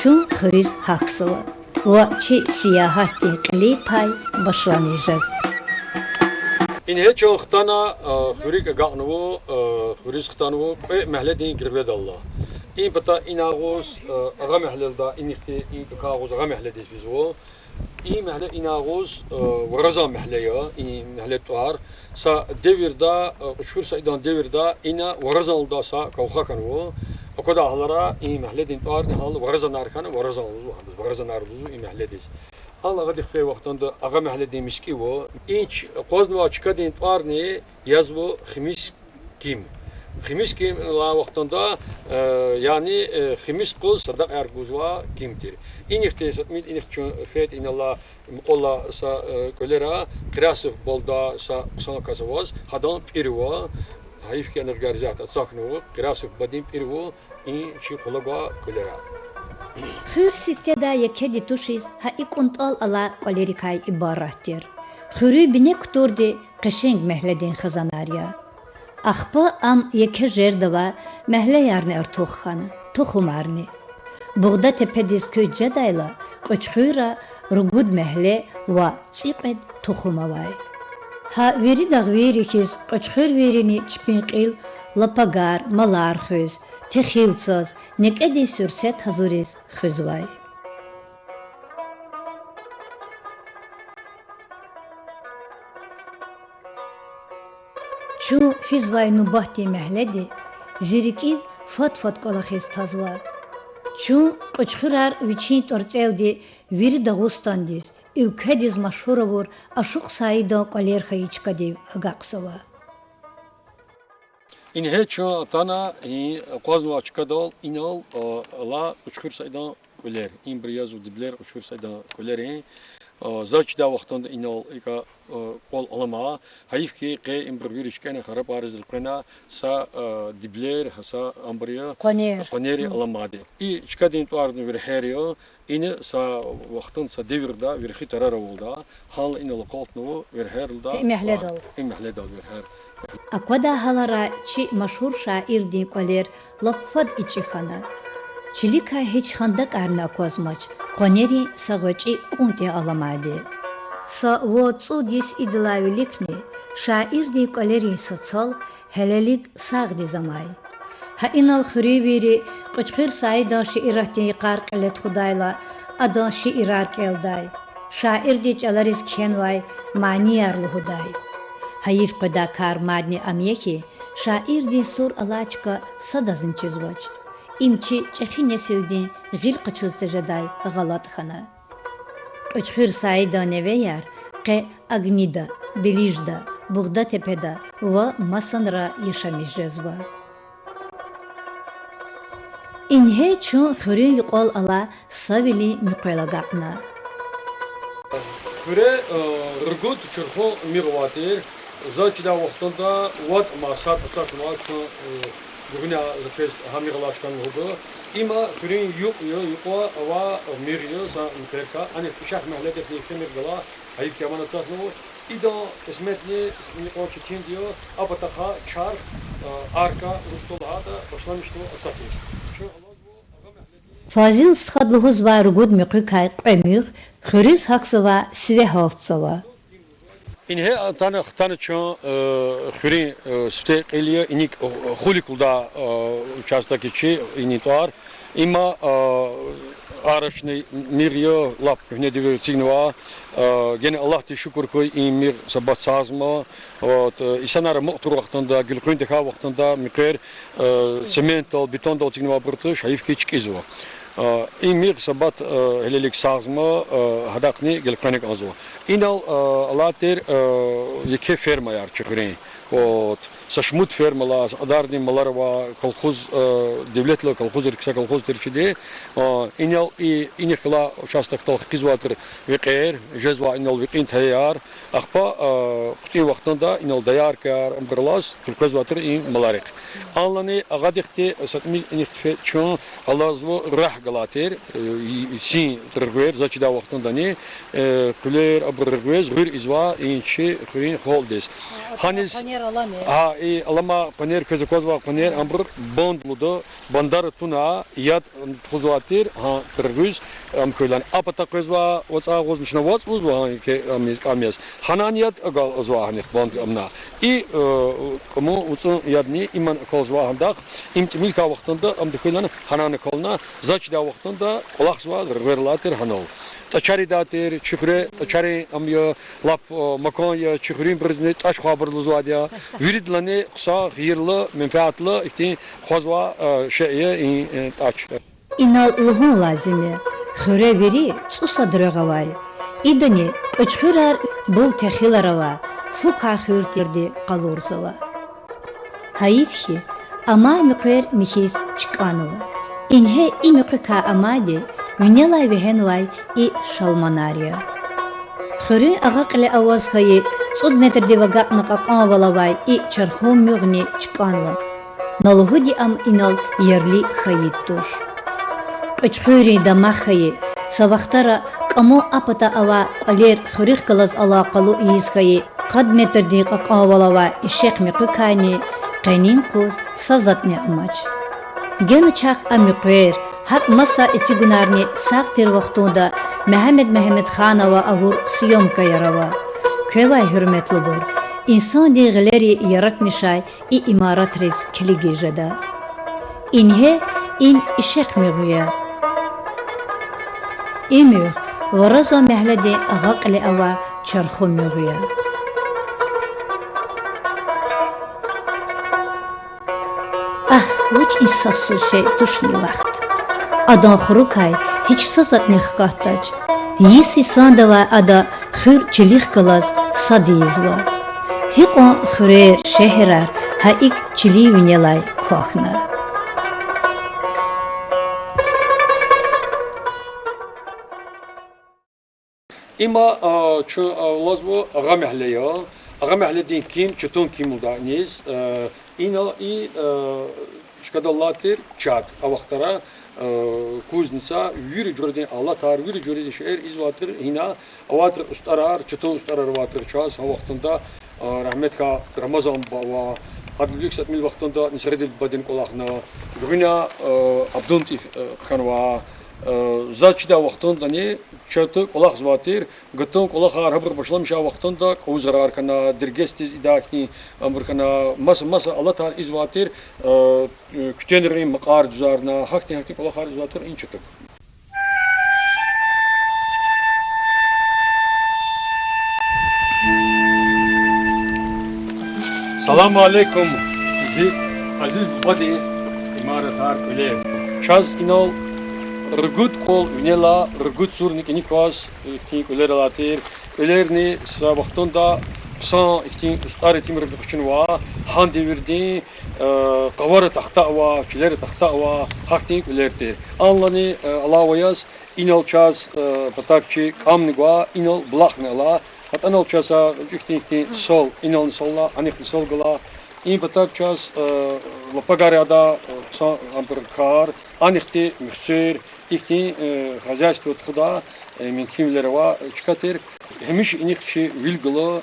чун хуьруьз гьахьзава ва чи сиягьатдин кьилин пай башламиш жезва. Ингье чун хтана, а, хуьруьк агакьнава, а, хуьруьз хтанва кьве мягьледин гуьрведалла. И пата ина агъуз, а, Агъа мягьледалди, инихъди и тӀукай агъуз Агъа мягьледиз физва. И мягьле ина агъуз, а, Вагъазан мягьле я, и мягьледин тӀвар. Са девирда, а, Кьуьчхуьр Саидан девирда ина Вагъазан лугьудай са кавха хьанва. Аквадай гьаларай и мягьледин тӀварни гьал Вагъазанар хьана, Вагъазан лугьузва гьадаз, Вагъазанар лугьузва и мягьледиз. Гьал агъадихъ фей вахтунда Агъа мягьледин мискӀин ва инч акъвазнавай чкадин тӀварни язва Химис ким. Химис ким лагьай вахтунда, э, яни, э, химис къуз садакьаяр гузвай ким тир. Инихъди са тӀимил, инихъ чун фейитӀа, инал мукьвал алай са, э, кӀвалера, Кьирясов балда са хъсан кас аваз, гьадан пӀир ава, гьайиф хьи, ана гьа гуьзел ацахьнава, Кьирясов бадин пӀир ава и чи къвалав гвай кӀвалера. Хуьр сифтедай екеди тушиз гьа и кӀунтӀал алай кӀвалерикай ибарат тир. Хуьруьн бине кутурди къешенг мягьледин хизанар я. Ахпа ам еке жерда авай мягьлеярни артух хьана, тухумарни. Бугъдатепедиз куьч жедайла, Кьуьчхуьра ругуд мягьле ва цӀикьвед тухум авай. Гьа вири дагъвийри хьиз, кьуьчхуьрвийрини чпин кьил лапагар, малар хуьз, техил цаз, некӀедин суьрсет гьазуриз хуьзвай. Чун физвай нубатдин мягьледи зи рикӀив фад-фад кӀвалахиз тазва. Чун кьуьчхуьрар вичин тӀварцӀелди вири Дагъустандиз, уьлкведиз машгьур авур Ашукь Саидан кӀвалер хьайи чкадив агакьзава. Ингье чун атана и акъвазнавай чкадал, инал, а, алай Кьуьчхуьр Саидан кӀвалер. Ибур язва диблер Кьуьчхуьр Саидан кӀвалерин. А, заз чидай вахтунда инал икӀа, а, кӀвал аламай. Гьайиф хьи, къе ибур вири чкӀана, харапӀариз элкъвена, са, а, диблер, гьа са абур я, къванер, къванерин аламайди. И чкадин тӀварни Верхер я. Ина са вахтунда, са девирда верхи тарар авурда, гьанал инал акъалтнава Верхердал, и мягьледал верхер. Аквадай гьаларай чи машгьур шаирдин кӀвалер лап фад ичӀи хьана. Чиликай гьич хандакӀарни аквазмач, къванерин са гъвечӀи кӀунтӀ я аламайди. Са вад-цӀуд йис идалай виликни шаирдин кӀвалерин са цал гьелелиг сагъдиз амай. Гьа инал хуьруьнвийри Кьуьчхуьр Саидан шииратдин йикъар кьиле тухудайла, адан шиирар кӀелдай, шаирдин чӀалариз кхьенвай манияр лугьудай. Гьайиф къведай кар мадни ам я хьи, шаирдин сур алай чка садазни чизвач. Им чи чӀехи несилдин гъил къачуз тежедай гъалатӀ хьана. Кьуьчхуьр Саидан невеяр къе Агнида, Белижда, Бугъдатепеда ва масанра яшамиш жезва. Ингье чун хуьруьн юкьвал алай Савилин муькъвел агакьна. Хуьре, э, ругуд чурхун мигъ авай тир. Заз чидай вахтунда вад маса ацахьнава чун, э, гуьгъуьниз за квез гьа мигъ алай чкани лугьуда. Има хуьруьн юкь я, юкьва авай мигъ я, са муькъверикай. Анихъ ишах мягьледихъни еке мигъ галай, гьайиф хьи, ам ацахьнава. Идан кьисметни са муькъвер четинди я, а патахъай чарх, э, арка, урусдал лагьайтӀа, башламишнава ацахьиз. Чун алазва Агъа мягьледин. Фазил стхад лугьузвай ругуд муькъуькай кьве муьгъ хуьруьз гьахьзавай сиве гьалтзава. Ингье атана хтана чун, э, хуьруьн, э, сифте кьил я, иник, э, Хулик лугьудай, э, участок я чи, инин тӀвар. Има, э, арочный мигъ я, лап куьгьне девирда эцигнава, э, гена Аллагьдиз шукур хьуй, и мигъ са бат сагъзама. Вот, э, инсанар амукь тур вахтунда, гуьлкъуьн тахьай вахтунда муькъвер, э, цементдал, бетондал эцигнавайбур туш, гьайиф хьи, чкӀизва. Э, и мигъ са бат, э, гьелелиг сагъзама, э, гьадахъни гелкъвена кӀанзава. Инал, э, алай тир, э, еке фермаяр чи хуьруьн. Вот. Са шумуд фермалар, са кьадардин малар ава, колхоз, э, девлетлу колхоз, иркса колхоз тир чиди. Э, инал и, инихъ галай участокдал хкизвай тир векьер, жезвай инал векьин таяяр, ахпа, э, хъуьтӀуьн вахтунда инал дояркаяр, абурал алаз къекъвезвай тир и маларихъ. Анлани агъадихъди са тӀимил инихъ фейи чун алазва рехъ галай тир, э, и, и син регъвер, заз чидай вахтундани, э, къуьлер, абур регъвез, гъуьр ийизва и чи хуьруьн халкьдиз. Гьаниз, гьа, и алама къванер, квез аквазвай къванер, абур банд лугьуда, бандара туна, яд тухузвай тир, гьа, регъуьз, ам хьайилани а пата къвезва, вацӀ агъузна, чна вацӀ лугьузва, гьа, ке-, ам яз, кӀам яз. Гьанани яд агалзава гьаниз банд амна. И, э, кӀамун, вацӀун ядни иман акалзава гьандахъ, им тӀимил хьайи вахтунда, амда хьайилани гьанани акална, заз чидай вахтунда кӀвалахзава регъвер алай тир гьанал. ТӀачар ийидай тир, чи хуьре тӀачарин ам я, лап, э, макан я, чи хуьруьнбурузни тӀач хвабур лугьузвайди я. Виридалайни хъсан, хийирлу, менфятлу, ихьтин хъвазвай, э, шей я и, э, тӀач. Инал лугьун лазим я, хуьре вири цӀусад регъв авай. Идани кьуьчхуьрар, бул техилар ава, фу квай хуьр тирди къалурзава. Гьайиф хьи, амай муькъвер михьиз чкӀанва. Ингье и муькъвекай амайди винелай вегьенвай и шалманар я. Хуьруьн агъа кьиле аваз хьайи, цӀуд метрдив агакьна кьакьанвал авай и чархун муьгъни чкӀанва. На лугьуди ам инал ерли хьайид туш. Кьуьчхуьррин дамах хьайи, са вахтара кӀамун а пата авай кӀвалер хуьруьхъ галаз алакъалу ийиз хьайи, къад метрдин кьакьанвал авай ишехъ муькъвекайни къенин юкъуз са затӀни амач. Гена чахъ а муькъвер, гьакӀ маса эцигунарни сагъ тир вахтунда Мегьамед Мегьамедханова авур съёмкаяр ава. Квевай, гьуьрметлубур, инсандин гъилери яратмишай и имаратриз килигиз жеда. Ингье им ишехъ муьгъ я. И муьгъ Варазан мягьледин агъа кьиле авай чархун муьгъ я. Агь, вуч инсафсуз шей тушни вахт! Адан хурукай гьич са затӀни хкатдач. Йис йисандавай ада хуьр чилихъ галаз сад ийизва. Гьикьван хуьрер, шегьерар гьа икӀ чилин винелай квахьна. Има, а, чун, а, алазва Агъа мягьле я. Агъа мягьледин ким, Чатун ким лугьуда иниз. Э, ина и, э, чкадал алай тир чад. А вахтара, э, кузница, вири жуьредин алатар, вири жуьредин шейэр ийизвай тир, гьина авай тир устӀарар, Чатун устӀарар авай тир чаз, гьа вахтунда, э, рагьмет хьайи Рамазан буба ава, гьадал вилик са тӀимил вахтунда Несредин бубадин кӀвалахна, гуьгъуьна, э, АбдулатӀиф, э, хьанва, э, заз чидай вахтундани Чату кӀвалахзавай тир, гатун кӀвалахар гьабур башламишай вахтунда кьве зарар хьана, дергестиз идай хьтин абур хьана, маса-маса алатар ийизвай тир, э, куьтягьрин макьар дуьзарна, гьахьтин-гьахьтин кӀвалахар ийизвай тир и Чату. Салам алейкум, зи азиз бубадин имаратар, кӀвалер. Чаз инал ругуд кӀвал винелай, ругуд сурни кӀаник кваз ихьтин кӀвалер алай тир. КӀвалерни са вахтунда хъсан ихьтин устӀар итимрикай къачунва, гьа девирдин, э, къавара тахта ава, чилера тахта ава, гьахьтин кӀвалер тир. Анлани, э, алава яз, инал чаз, э, патак чи кӀамни гва, инал булахни ала, гьатӀанал чаз са ихьтин-ихьтин сал, инални сал ала, анихъни сал гала. И патак чаз, э, лапагар яда, э, хъсан абур кар, анихъди муьхсер, ихьтин, э, хозяйство тухуда, э, мумкинвилер ава, э, чка тир. Гьамиша инихъ чи вил гала,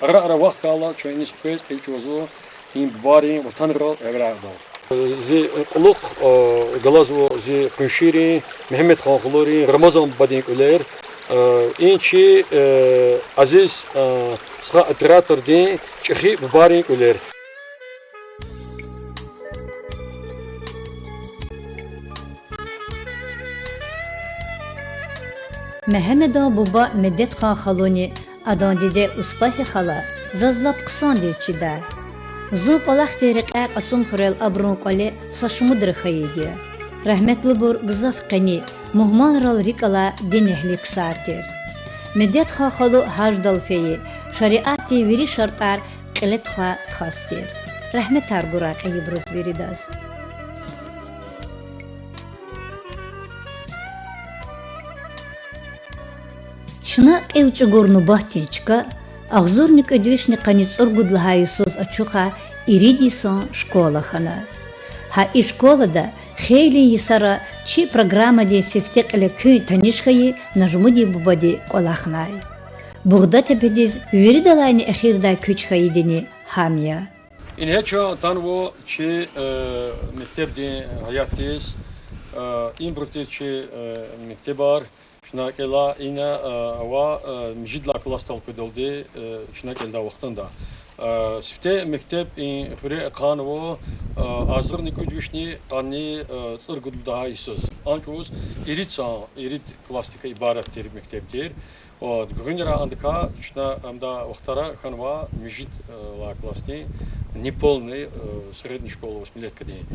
ара-ара вахт хьайила чун иниз хквез кьил чӀугвазва и бубайрин ватанрал, эверардал. Зи кьулухъ, э, галазва зи къуншийрин, Мегьамедхан халудин, Рамазан бубадин кӀвалер. Э, и чи, э, азиз, э, стха оператордин чӀехи бубайрин кӀвалер. Мегьамедан буба Медетхан халуни адан диде Успагьи хала заз лап хъсандиз чида. Зун кӀвалахдин рекьяй Кьасумхуьрел абурун кӀвале са шумудра хьайиди я. Рагьметлубур гзаф къени, мугьманрал рикӀ алай динэгьли ксар тир. Медетхан халу гьаждал фейи, шариатдин вири шартӀар кьиле тухвай кас тир. Рагьметар гурай кьейибуруз виридаз. Чна кьил чӀугур нубатдин чка агъзурни кӀуьд вишни къанни цӀуругуд лагьай йисуз ачухай ирид йисан школа хьана. Гьа и школада хейлин йисара чи программадин сифте кьил куьн таниш хьайи Нажмудин бубади кӀвалахнай. Бугъдатепедиз виридалайни эхирдай куьч хьайидини гьам я. Ингье чун атанва чи, э, мектебдин гьаятдиз, э, ибур тир чи, э, мектебар, чна кӀела ина, э, ава, э, мижидлай классдал къведалди, э, чна кӀелдай вахтунда. Э, сифте мектеб и хуьре ахъайнава, э, агъзурни кӀуьд вишни къанни, э, цӀуругуд лагьай йисуз. А чӀавуз ирид сан, ирид классдикай ибарат тир мектеб тир. Гуьгъуьнрай адакай чна ам вахтара хьанва мижид, э, лагьай классдин, неполный, э, средний школа, восьмилеткадин.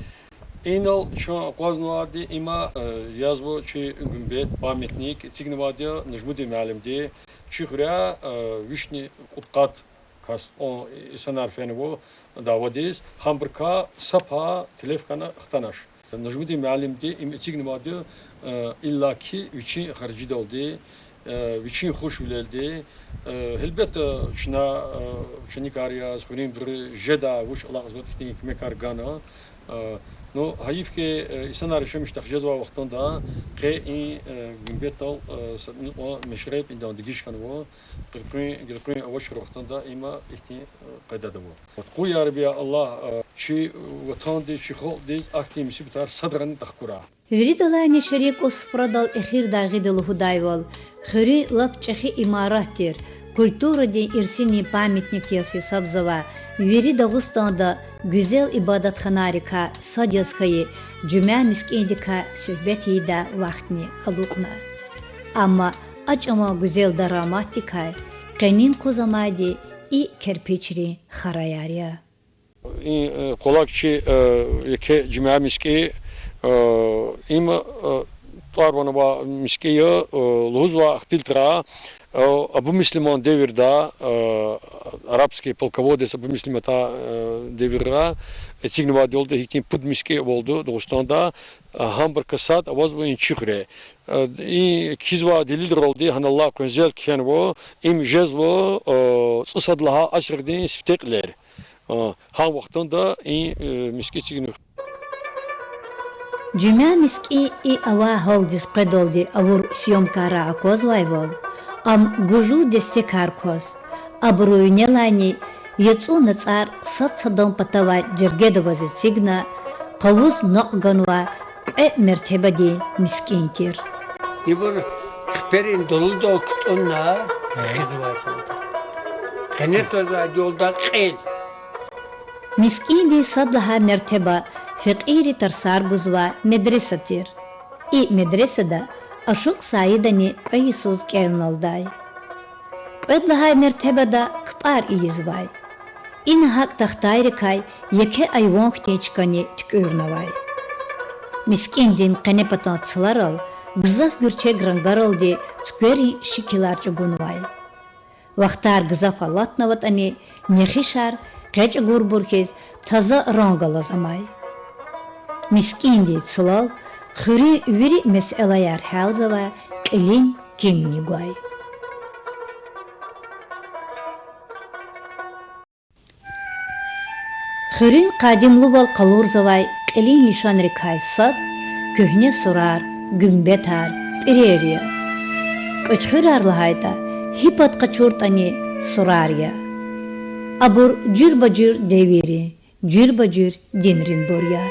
Инал чун акъвазнавайди има, э, язва чи гуьмбет, памятник, эцигнавайди я Нажмудин муаллимди, чи хуьряй, э, вишни кьудкъад кас, о, инсанар фенва давадиз, гьабурукай са пай телеф хьана хтанач. Нажмудин муаллимди им эцигнавайди, э, иллаки вичин харжидалди, э, вичин хушвилелди, э, гьелбетда, чна, э, ученикар яз, хуьруьнбуру жеда вуч алакьзаватӀа ихьтин куьмекар гана. Э, ну, гьайиф хьи, э, инсанар яшамиш тахьай жезвай вахтунда къе и, э, гуьмбетдал, э, са-, ну, о, мешреб идан дегиш хьанва, гелкъуьн, гелкъуьн авачир вахтунда има ихьтин, э, къайдада ава. Къуй я Рабби Аллагь, э, чи ватандиз, чи халкьдиз ахьтин мусибатар садрани тахкурай. Виридалайни шерик кьван суфрадал эхирдай гъида лугьудайвал, хуьруьн лап чӀехи имарат тир, культурадин ирсинин памятник яз гьисабзавай, вири Дагъустанда гуьзел ибадатханайрикай сад яз хьайи жуьмя мискӀиндикай суьгьбет ийидай вахтни алукьна. Амма а чӀаван гуьзел дараматдикай къенин къуз амайди и керпичрин хараяр я. И, э, къвалав чи, э, еке жуьмя мискӀин, э, им, э, тӀвар-ван авай мискӀин я, э, лугьузва ахтилтра, э, Абумуслиман девирда, э, арабский полководец Абумуслим атай, э, девирда эцигнавайдалди гьихьтин пуд мискӀин авалди Дагъустанда, э, гьабурукай сад авазва и чи хуьре. Э, и кхьизвай делилралди гьанал алай къванцел кхьенва, им жезва, э, цӀусад лагьай асирдин сифте кьилер. Э, гьа вахтунда и, э, мискӀин эцигнава. Жуьмя мискӀин и авай гьалдиз къведалди авур съёмкайрай аквазвайвал, ам гужлу дестекар кваз, абурун винелайни яцӀу нацӀар сад-садан патавай жергеда аваз эцигна, къавуз накьв ганвай кьве мертебадин мискӀин тир. Ибур хиперин далудал кутӀунна хизвай чӀал. Къене твазвай чӀалда кьел. МискӀиндин сад лагьай мертеба фекьийри тарсар гузвай медреса тир. И медресада Ашукь Саидани кьве йисуз кӀелналдай. Кьвед лагьай мертебада кпӀар ийизвай. Ина гьакӀ тахтайрикай еке айван хьтин чкани туькӀуьрнавай. МискӀиндин къенепатан цларал гзаф гуьрчег рангаралди цуькверин шикилар чӀугунвай. Вахтар гзаф алатнаватӀани, нехишар къе чӀугурбур хьиз таза ранг алаз амай. МискӀиндин цлал хуьруьн вири месэлаяр гьялзавай кьилин кимни гвай. Хуьруьн къадимлувал къалурзавай кьилин лишанрикай сад куьгьне сурар, гуьмбетар, пӀирер я. Кьуьчхуьрар лагьайтӀа, гьи пад къачуртӀани сурар я. Абур жуьреба-жуьре девиррин, жуьреба-жуьре динринбур я.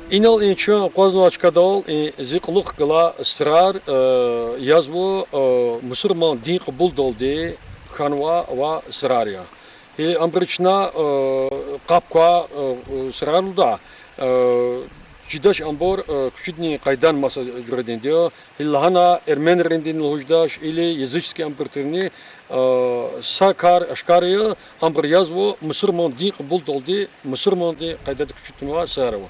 Инал и чун акъвазнавай чкадал и зи кьулухъ галай сурар, э, язва, э, мусурман дин кьабулдалди хьанвай авай сурар я. И абуру чна, э, къапквай, э, сурар лугьуда, э, чидач абур, э, кучудни къайдани маса жуьрединди я. Гьил лагьана эрменринди лугьуз жедач или языческий абур тирни, э, са кар ашкара я, абур язва мусурман дин кьабулдалди, мусурмандин къайдада кучуд тунвай сурар ава.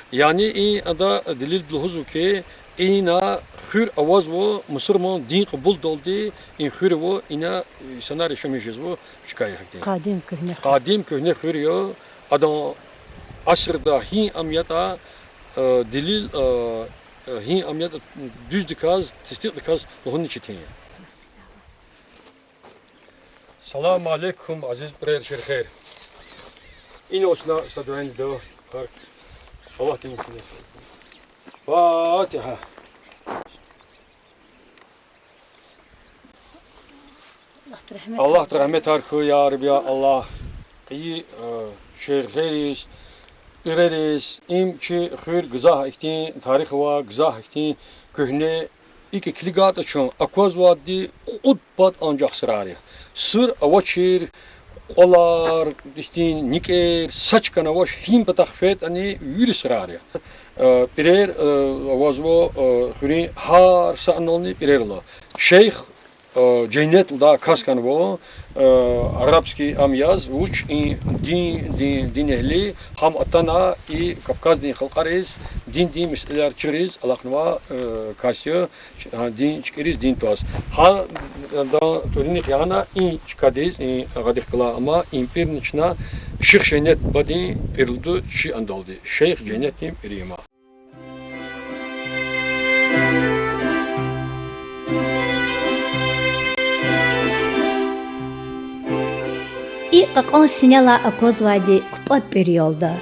Яни и ада делилди лугьузва хьи, Ина хуьр авазва, мусурман дин кьабулдалди и хуьр ава, ина инсанар яшамиш жезва, чка я гьахьтин. Къадим куьгьне хуьр. Къадим куьгьне хуьр я, адан асирда гьи ам ятӀа, э, делил, э, э, гьи ам ятӀа дуьздаказ, тестикьдаказ лугьуни четин я. Салам алейкум, азиз пӀирер, ширинер. Инал чна са дуьа ийида, Аллагьдин исмидал. Фатигьа. Аллагьди рагьметар хьуй, я Рабби, я Аллагь. Кьейи, э, ширинериз, пӀирериз, им чи хуьр гзаф ихьтин тарих ава, гзаф ихьтин куьгьне, икӀ килигайтӀа чун, аквазвайди кьуд пад анжах сурар я. Сур авачир, кьвалар, ихьтин никӀер, са чкани авач, гьи патахъ фейитӀани вири сурар я. Э, пӀирер, э, авазва, э, хуьруьн гьар са анални пӀирер ала. Шейх, э, Женнет лугьудай кас хьанва, э, арабский ам яз, вуч и дин, дин, динэгьли, гьам атана и Кавказдин халкьариз диндин месэлаяр чириз алахънавай, э, кас я, гьа дин чкӀириз, дин тваз. Гьа, э, адан тӀварунихъ яна и чкадиз, и агъадихъ галай ама, и пӀирни чна Шейх Женнет бадин пӀир лугьуда чи аналди. Шейх Женнетдин пӀир я ама. И кьакьан синелай аквазвайди кпӀад пӀир я лда.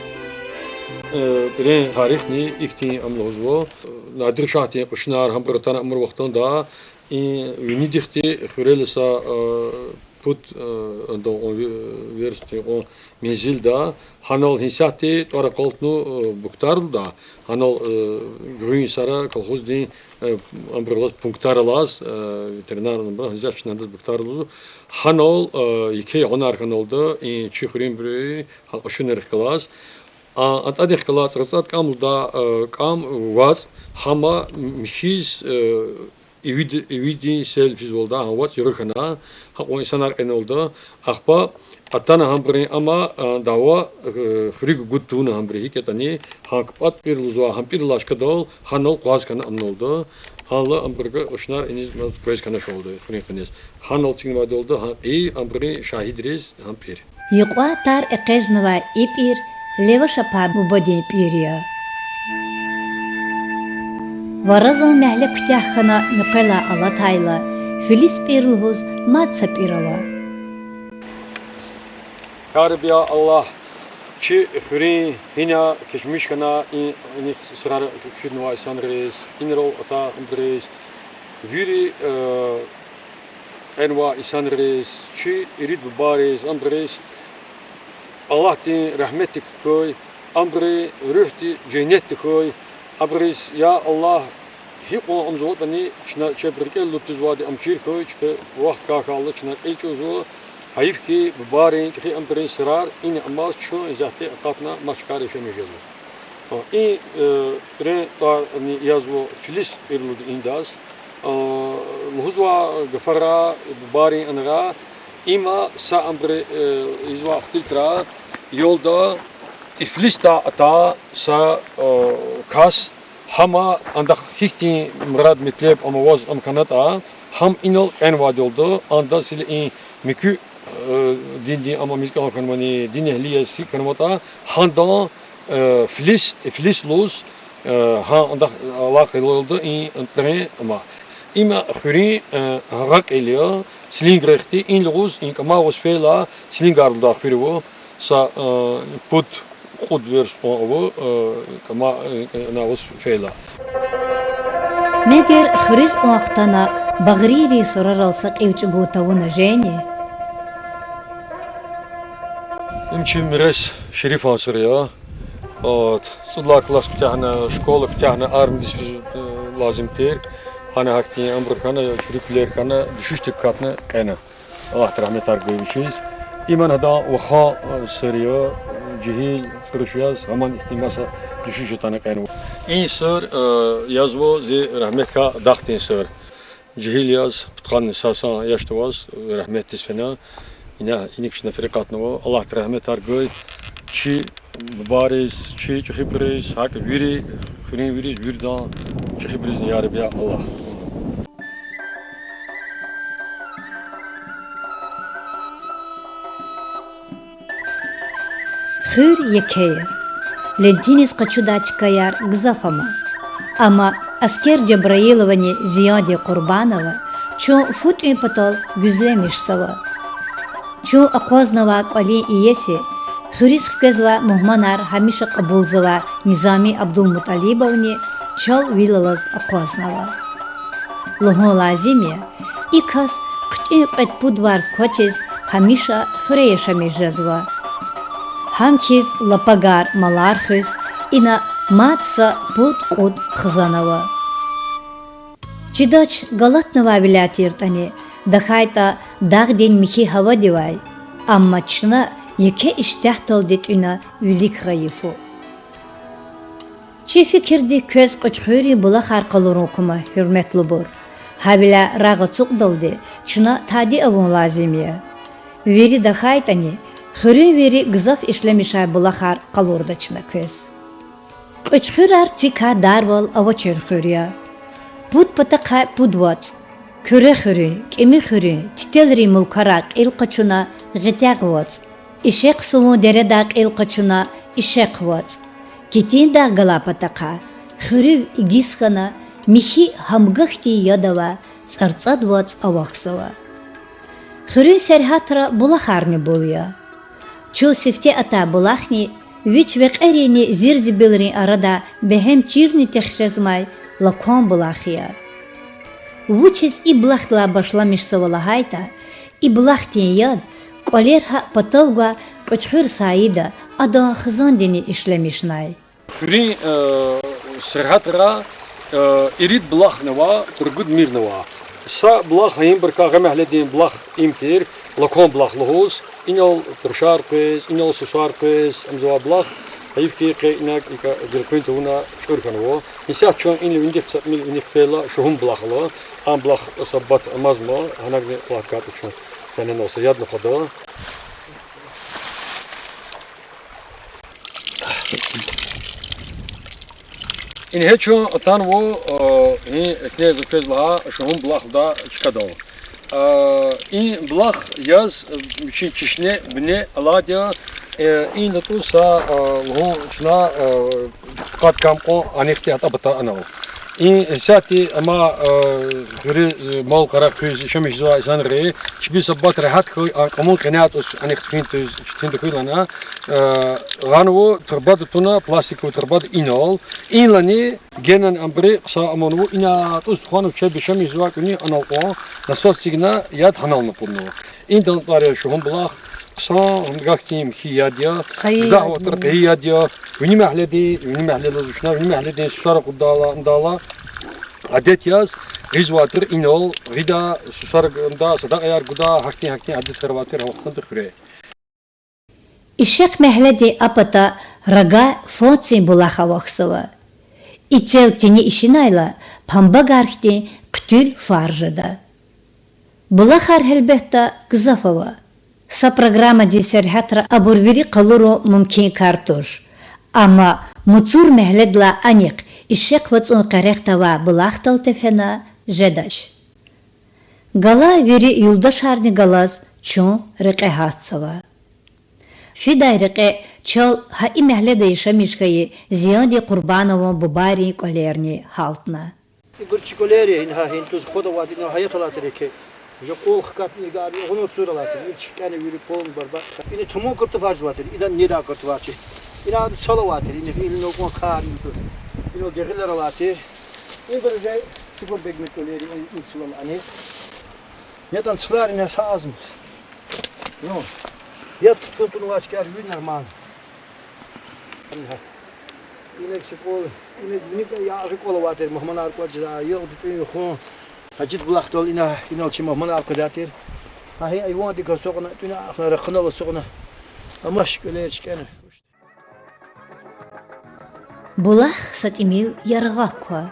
Э, пӀирин тарихни ихьтин ам лугьузва. Надир шагьдин къуншияр гьабур атана абур вахтунда, и винидихъди хуьрел са, э, пуд, э, адан кьван ве-, верстни кьван мензилда, гьанал гьа исятда тӀвар акъалтна, э, Бухтар лугьуда, гьанал, э, гуьгъуьниз сара колхоздин, э, абурал алаз, пунктар алаз, э, ветеринарный абурал, гьа исятда чна адаз Бухтар лугьузва. Гьанал, э, еке ягъунар хьаналда, и чи хуьруьнбуру гьа къуншийрихъ галаз. А, атӀадихъ галай цӀарцӀад кӀам лугьуда, э, кӀам вацӀ, гьам михьиз, э, ивид-, ивидин сел физвалда гьа вацӀ югъ хьана, гьакьван инсанар кьеналда, ахпа атана гьабурун ама, а, дава, э, хуьруьгуз гуд тавуна гьабуру гьикӀ ятӀани, гьа кпӀад пӀир лугьузвай гьа пӀир алай чкадал гьанал къваз хьана амуналда, анал абурукай къуншияр иниз мад къвез хьаначалда хуьруьн къеняз. Гьанал эцигнавайдалда гьа кьейи абурун шагьидриз гьа пӀир. Юкьван тар экъечӀнавай и пӀир Левашапар бубадин пӀир я. Варазан мягьле куьтягь хьана муькъвелай алатайла, Филис пӀир лугьуз мад са пӀир ава. Я Рабби, я Аллагь, чи хуьруьн гьина кечмиш хьана, и, инихъ сурар куьчуднавай инсанриз, инрал атайбуруз, вири, э, кьенвай инсанриз, чи ирид бубайриз, абуруз Аллагьдин рагьметдик хьуй, абурун руьгьди женнетда хьуй, абуруз, я Аллагь, гьикьван амзаватӀани чна чеб рикӀел алуд тузвайди ам чир хьуй, чпи вахт кӀвалахайла чна кьил чӀугвазва, гьайиф хьи, бубайрин, чӀехи абурун сурар ина амаз чун исятда акъатна мад чкайра яшамиш жезва. И, э, пӀирин тӀварни язва Филис пӀир лугьуда индаз. Э, лугьузвай гафара, бубайрин анра, има са абуру, э, ийизвай ихтилатра, ялда Тифлисдай атай са, э, кас, гьам андахъ гьихьтин мурад-метлеб ам аваз ам хьанатӀа, гьам инал кьенвайди я лда, андаз ила и муькуь, э, диндин ам амаз кӀан хьанвани, динэгьли яз гьикӀ хьанватӀа, гьадан, э, Филис, Тифлис лугьуз, э, гьа андахъ алакъа я лда и пӀирин ама. Има хуьруьн, э, агъа кьил я, Цилингрехъди, ин лугьуз, и кӀама аваз фейила, Цилингар лугьудай хуьр ава, са, э, пуд-кьуд верст кьван ава, э, кӀама, э, ана аваз фейила. Мегер хуьруьз кьван хтана багърийрин сурарал са кьил чӀугун тавуна жени? Им чи Мирес Шерифан сур я. От, цӀуд лагьай класс куьтягьна, школа куьтягьна, армиядиз физ, э, лазим тир. Гьана гьахьтин абур хьана, чуру пелер хьана, дуьшуьшдик катна кьена. Аллагьди рагьметар гуй вичиз. Има адан вахан, э, сур я, жегьил туруш яз, гьамни ихьтин маса дуьшуьш атана кьенва. И сур, э, язва зи рагьметкай дахдин сур. Жегьил яз, пудкъанни са-сад яшда аваз, рагьметдиз фена. Ина, инихъ чна фиркъатнава. Аллагьди рагьметар гуй чи бубайриз, чи чӀехибуруз, гьакӀ вири, хуьруьн вириз, виридан Гьибурузни, я Рабби, я Аллагь. Хуьр еке я. Лезгийриз къачудай чкаяр гзаф ама. Амма Аскер Жабраиловани Зияндин Къурбанова чун фу тӀуьн патал гуьзлемишзава. Чун акъвазнавай кӀвалин иеси, хуьруьз хквезвай мугьманар гьамиша кьабулзавай Низами Абдулмуталибовни чал вил алаз акъвазнава. Лугьун лазим я, и кас хъуьтӀуьн кьвед-пуд варз квачиз гьамиша хуьре яшамиш жезва. Гьам хьиз лапагар малар хуьз, ина мад са пуд-кьуд хизан ава. Чидач, галатнавай вилаят тиртӀани, тахьайтӀа дагъдин михьи гьавадивай, амма чна еке иштягьдалди тӀуьна вилик гъайи фу. Чи фикирдик квез Кьуьчхуьрин булахар къалурун кума, гьуьрметлубур. Гьавиляй рагъ ацукьдалди чна тади авун лазим я. Вири тахьайтӀани, хуьруьнвийри гзаф ишлемишай булахар къалурда чна квез. Кьуьчхуьрар цикай дарвал авачир хуьр я. Пуд патахъай пуд вацӀ. Куьре хуьруьн, КӀими хуьруьн, Тетелрин мулкарай кьил къачуна Гъетягъ вацӀ. Ишехъсувун дередай кьил къачуна Ишехъ вацӀ. Кетин дагъ галай патахъай хуьруьв игиз хьана, михьи гьамга хьтин яд авай ЦӀарцӀад вацӀ авахьзава. Хуьруьн сергьятра булахарни бул я. Чун сифте атай булахни вич векьеринни зирзибилрин арада бегьем чирни техшезмай Лакван булах я. Вучиз и булахдилай башламишзава лагьайтӀа, и булахдин яд кӀвалер гьакӀ патав гвай Кьуьчхуьр Саида, адан хизандини ишлемишнай. Хуьруьн, э, сергьятра, э, ирид булахни ава, кьуругуд мирни ава. Са булах гьа ибурукай, гьа мягьледин булах им тир, Лакван булах лугьуз, инал туршар къвез, инал сусар къвез, ам завай булах, гьайиф хьи, къе инаг икӀ гелкъуьн тавуна чӀур хьанва. Исятда чун инал винидихъ са тӀимил виник фейила Шугьун булах ала, ам булах са бат амазма, гьанагни Аллагь кӀантӀа чун фена са ядни хада. Ингье чун атанва, э, и князь квез лагьай Шугьун булахда чкадал. Э, и булах яз, э, вичин чешне, бине алайди я, э, и латӀуз са, э, лугьун чна, э, къад-кам кьван анихъди атӀа пата анал. И исятда ама, э, хуьре, э, мал-къара хуьз яшамиш жезвай инсанри, чпи са бат регьят хьуй, а кьамун къене атӀуз анихъ туькӀуьриз, четин тахьуй лагьана, э, гъанва турбада туна, пластиковый турбада инал. Инлани генани абуру хъсан аманва, ина атӀуз тухванва чеб яшамиш жезвай кӀвалин анал кьван, насос эцигна, яд гьанални акъуднава. Индал тӀвар я Шугьун булах, хъсан, гьамга хьтин михьи яд я, гзаф вахтара къайи яд я, вини мягьледин, вини мягьледал зушна, вини мягьледин сусар акъуддайла, мдайла, адет яз, гъизвайтир инал гъида, сусар гуда, садакьаяр гуда, гьахьтин-гьахьтин адетрай авайтир гьа вахтунда хуьре. Ишехъ мягьледин а пата Рагай фонддин булах авахьзава. И цел тини ишинайла, памбагар хьтин хъуьтуьл фар жеда. Булахар, гьелбетда, гзаф ава. Са программадин сергьятра абур вири къалурун мумкин кар туш. Амма Муцур мягьледилай анихъ Ишехъ вацӀун къерехда авай булахдал тефена жедач. Галай вири юлдашарни галаз чун рекье гьатзава. Фидай рекье чал гьа и мягьледа яшамиш хьайи Зияндин Къурбанован бубайрин кӀвалерни гьалтна. Ибур чи кӀвалер я, ина гьа гьин туз хвада авайди, ина гьаят алай тир еке. Уже кьвал хкатна, гьа гъунал цур алай тир, вири чкӀана, вири полный борьба. Ина тамун картоф гьаржзавай тир, ина недай картоф гьаржзавай тир. Ина ада цал авай тир, ина, ина кьван кар ина тур. Ина дегъилар алай тир. Ибур уже Чугурбегмет кӀвалер я, ина цлал ани. ЯтӀан цлар ина са азмус. Ну, я тутун тунвай чкаяр вири нормально. Инаг шикьул, инаг виник я агъи кӀвал авай тир, мугьманар кӀватӀ жедай, югъ-тӀуьн хун. Гьажид булахдал ина, инал чи мугьманар къведай тир. Гьа гьи айвандик ацукьна, тӀуьна ахъна, ракъинал ацукьна. Амач кӀвалер чкӀана. Булах са тӀимил яргъа ква.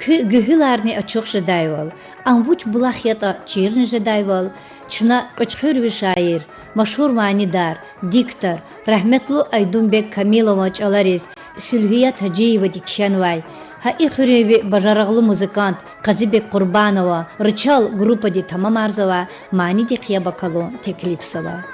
Куь гуьгьуьларни ачух жедайвал, ам вуч булах ятӀа чирни жедайвал, чна Кьуьчхуьрви шаир, машгьур манидар, диктор, рагьметлу Айдунбег Камилован чӀалариз Суьлгьият Гьажиевади кхьенвай Гьа и хуьруьнви бажарагълу музыкант Къазибек Къурбанова Рычал группади тамамарзавай манидихъ яб акалун теклифзава.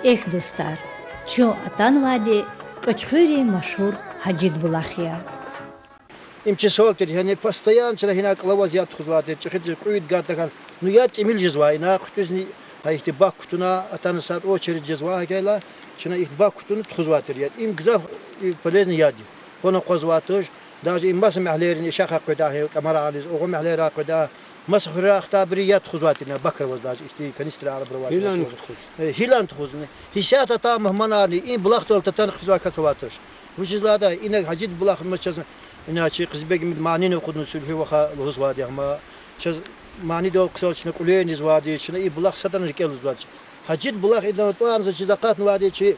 Эхь, дустар, чун атанвайди Кьуьчхуьрин машгьур Гьажид булах я. Им чи суал тир, яни постоянно чна гьина кӀлаваз яд тухузвай тир, чӀехидиз кьуьд гад тахьана. Ну, яд тӀимил жезвай ина, хъуьтӀуьзни, гьа ихьтин бак кутуна, атана сад очередь жезвай гьакӀ хьайила, чна ихьтин бак кутуна тухузвай тир яд. Им гзаф, и, полезный яд я. Къвана акъвазвай туш, даже и маса мягьлейрин ишехъа къведай, КӀамарагьализ, Угъу мягьлейра къведай, маса хуьрера хтайбуру яд тухузвай тир ина, бакра аваз даже ихьтин канистрар абурувай тир. Гьилани тухуз. Э, гьилани тухуз. Гьисятда атай мугьманарни и булахдал татана хъфизвай кас авай туш. Вучиз лагьайтӀа ина Гьажид булах ма чаз, ина чи Къизбегимид манини акъудна, Суьлгьуь ваха лугьузвайди, амма чаз манидал хъсан чна кьуьлерни ийизвайди, чна и булах садрани рикӀел лугьузвайди. Гьажид булах идан тӀварни за чиз акъатнавайди чи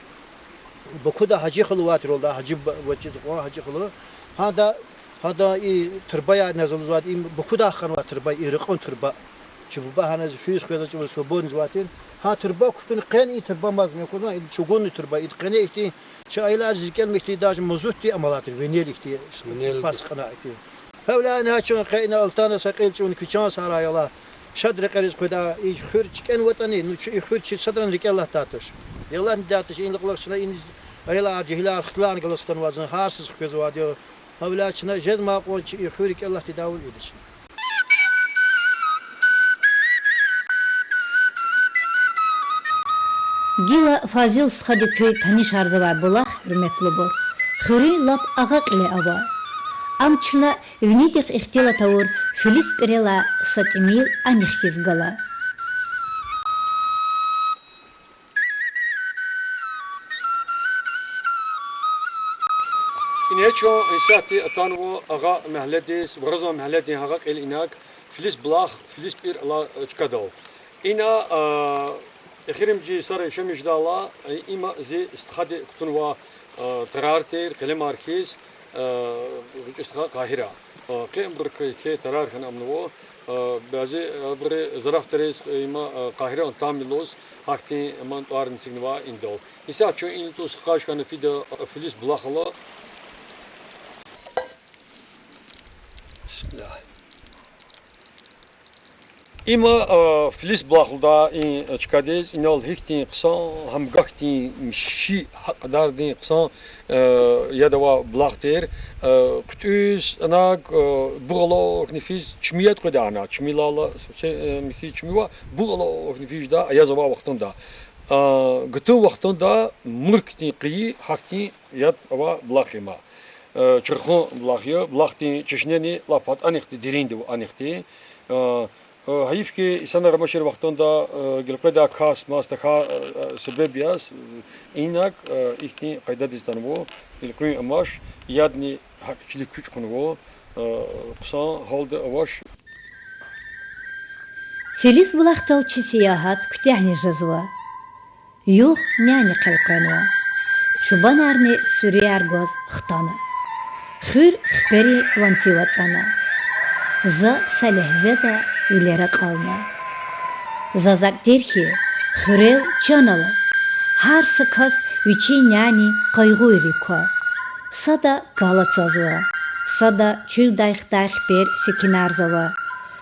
Бакуда Гьажи халу авай тир, валлагь, Гьажи ба-, ваз чиз акьван Гьажи халу. Гьада, гьада и турбаяр назалузвайди, им Бакуда хьанвай турба, и ракьун турба. Чи буба гьана физ хвезва, чӀавуз свободный жезвай тир. Гьа турба кутуна къени и турба маз мекузна, и чугунный турба, и къени ихьтин чи аялар рикӀел михьтин, даже мазутди амалай тир, винел ихьтин, пас кьуна ихьтин. Гьавиляй гьа чун къе ина алтана са кьил чӀун куьчан сарай ала, шад рекьериз къведа, и хуьр чкӀен ватӀани, ну, чи и хуьр чи садрани рикӀел алатдай туш. Алатнидайди туш, инлай кьулухъ чна иниз аялар, жегьилар хтуларни галаз хтанвай, зун гьар йисуз хквезвайди я. Гьавиляй чна жезмай кьван чи и хуьр рикӀел алатдайвал авайди чна. Гила Фазил стхади куьн танишарзавай булах, гьуьрметлубур, хуьруьн лап агъа кьиле ава. Ам чна винидихъ ихтилат авур Филис пӀирелай са тӀимил анихъ хьиз гала. Ингье чун исятда атанва Агъа мягьледиз, Вагъазан мягьледин агъа кьил инаг, Филис булах, Филис пӀир алай чкадал. Ина, а, эхиримжи йисара яшамиш жедайла, а, има зи стхади кутунвай, а, тарар тир, къелемар хьиз, а, гъвечӀи стха Къагьира. А, къе абурукай еке тарар хьана амнава, а, бязи абуру зарафатариз, има, а, Къагьиран тамамлуз, гьахьтин аман тӀварни эцигнава индал. Исятда чун инлай тӀуз хкаж хьана фида, а, Филис булахал. Има, а, Филис булах лугьуда и, а, чкадиз, инал гьихьтин хъсан, гьамга хьтин михьи, гьа кьадардин хъсан, а, яд авай булах тир. А, хъуьтӀуьз анаг, а, бугъ алай хьтин физ чими яд къведа ана, чими лала, совсем, а, михьи чими ва бугъ алай хьтин физ жеда аяз авай вахтунда. А, гатун вахтунда мурк хьтин къайи, гьахьтин яд авай булах има. Э, чурхун булах я, булахдин чешнени лап гьатӀанихъди, деринди ва анихъди. Э, э, гьайиф хьи, инсанар амачир вахтунда, э, гелкъведай кас-мас тахьай, э, э, себеб яз, э, инаг, э, ихьтин къайдадиз атанва, элкъуьн амач, ядни гьакӀ чилик куьч кьунва, э, хъсан гьалда авач. Филис булахдал чи сиягьат куьтягьни жезва. Югъ нянихъ элкъвенва. Чубанарни суьруьяр гваз хтана. Хуьр хиперин ванцив ацӀана. За са легьзеда вилера акьална. Заз акӀ тир хьи, хуьрел чан ала. Гьар са кас вичин нянин къайгъуйрик ква. Сада кал ацазва, сада чуьлдай хтай хипер секинарзава.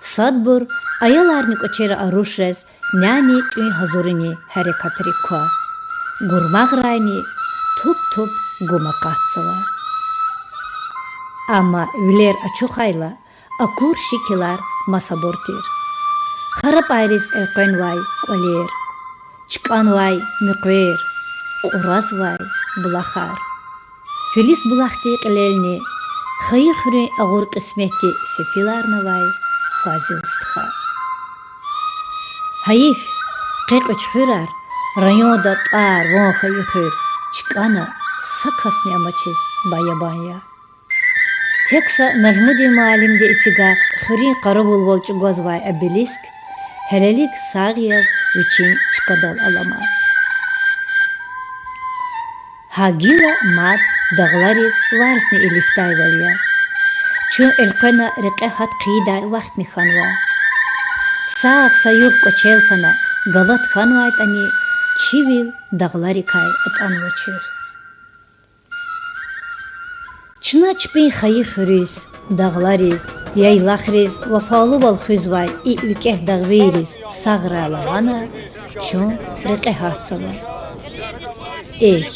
Садбур, аяларни кӀвачера аруш жез, нянин тӀуьн гьазурунин гьерекатрик ква. Гурмагърайни туп-туп гум акъатзава. Амма вилер ачухайла, акур шикилар масабур тир. ХарапӀайриз элкъвенвай кӀвалер, чкӀанвай муькъвер, кьуразвай булахар. Филис булахдин кьилелни хайи хуьруьн агъур кьисметди сефиларнавай Фазил стха. Гьайиф, къе Кьуьчхуьрар, районда тӀвар-ван хьайи хуьр, чкӀана са касни амачиз баябан я. Тек са Нажмудин муаллимди эцигай хуьруьн къаравулвал чӀугвазвай обелиск гьелелиг сагъ яз вичин чкадал алама. Гьа гила мад дагълариз варзни илифдайвал я. Чун элкъвена рекье гьат хъийидай вахтни хьанва. Сагъ са югъ кӀвачел хьана, галат хьанвайтӀани, чи вил дагъларикай атӀанвачир. Чна чпин хайи хуьруьз, дагълариз, яйлахриз вафалувал хуьзвай и викӀегь дагъвийриз сагърай лагьана, чун рекье гьатзава. Эхь,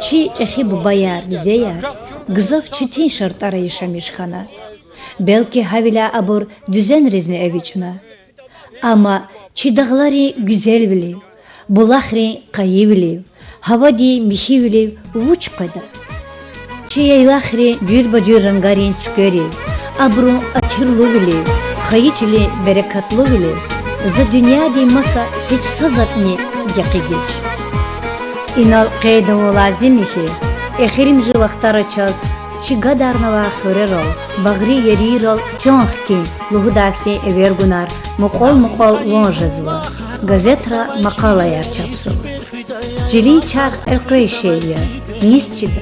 чи чӀехи бубаяр, дидеяр гзаф четин шартӀара яшамиш хьана. Белки гьавиляй абур дуьзенризни эвичӀна. Амма чи дагъларин гуьзелвилив, булахрин къайивилив, гьавадин михьивилив вуч къведа? Чи яйлахрин жуьреба-жуьре рангарин цуькверив, абурун атирлувилив, хайи чилин берекатлувилив за дуьньядин маса гьич са затӀни гекъигиз. Инал къейд авун лазим я хьи, эхиримжи вахтара чаз чи гадарнавай хуьрерал, багъри ерийрал чан хкин лугьудай хьтин эвер гунар мукьвал-мукьвал ван жезва, газетра макъалаяр чапзава. Чилин чарх элкъвей шей я, низ чида.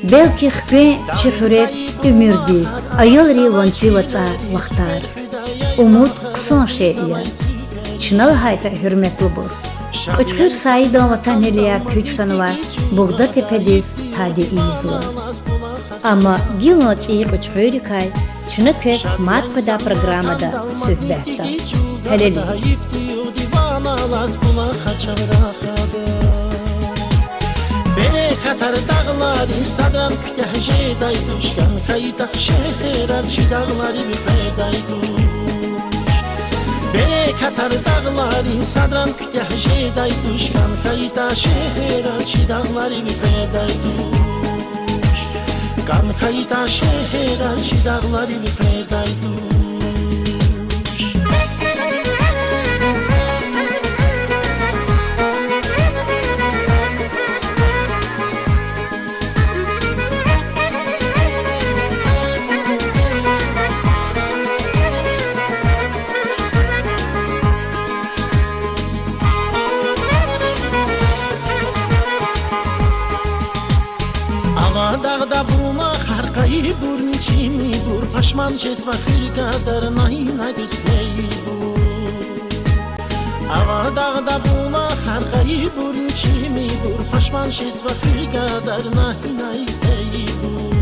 Белки хквен чи хуьрер уьмуьрдин, аялрин ванцив ацӀай вахтар. Умуд хъсан шей я. Чна лагьайтӀа, гьуьрметлубур, Кьуьчхуьр Саидан ватанэгьлияр куьч хьанвай Бугъдатепедиз тади ийизва. Амма гилан цӀийи кьуьчхуьрикай чна квез мад къведай программада суьгьбетда. Гьелелиг. Берекатар дагъларин садран куьтягь жедай туш, кӀан хьайитӀа шегьерар чи дагъларив къведай туш. Берекатар дагъларин садран куьтягь жедай туш, кӀан хьайитӀа шегьерар чи дагъларив къведай туш. КӀан хьайитӀа шегьерар чи дагъларив къведай туш. Ава дагъда булахар къайибурни чимибур, пашман жезва хуьр гадарна инай дуьз фейибур. Ава дагъда булахар къайибурни чимибур, пашман жезва хуьр гадарна инай фейибур.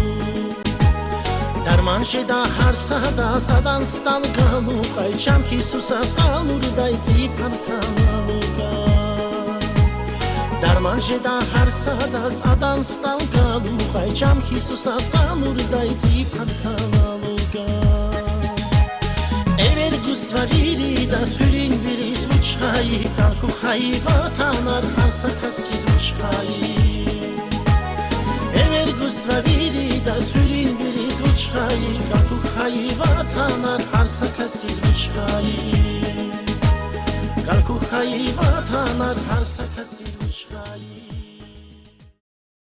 Дарман жеда гьар садаз адан СтӀал галукай, чам хьиз сусаз къалурдай цӀийи пар калукай. Дарман жеда гьар садаз адан СтӀал галукай, чам хьиз сусаз къалурдай цӀийи пар калукай. Эвер гузва виридаз хуьруьн вириз вуч хайи, кӀан хьухь хайи ватанар гьар са касдиз вуч хайи. Эвер гузва виридаз хуьр Аку хьайи ватанар гьар са касдиз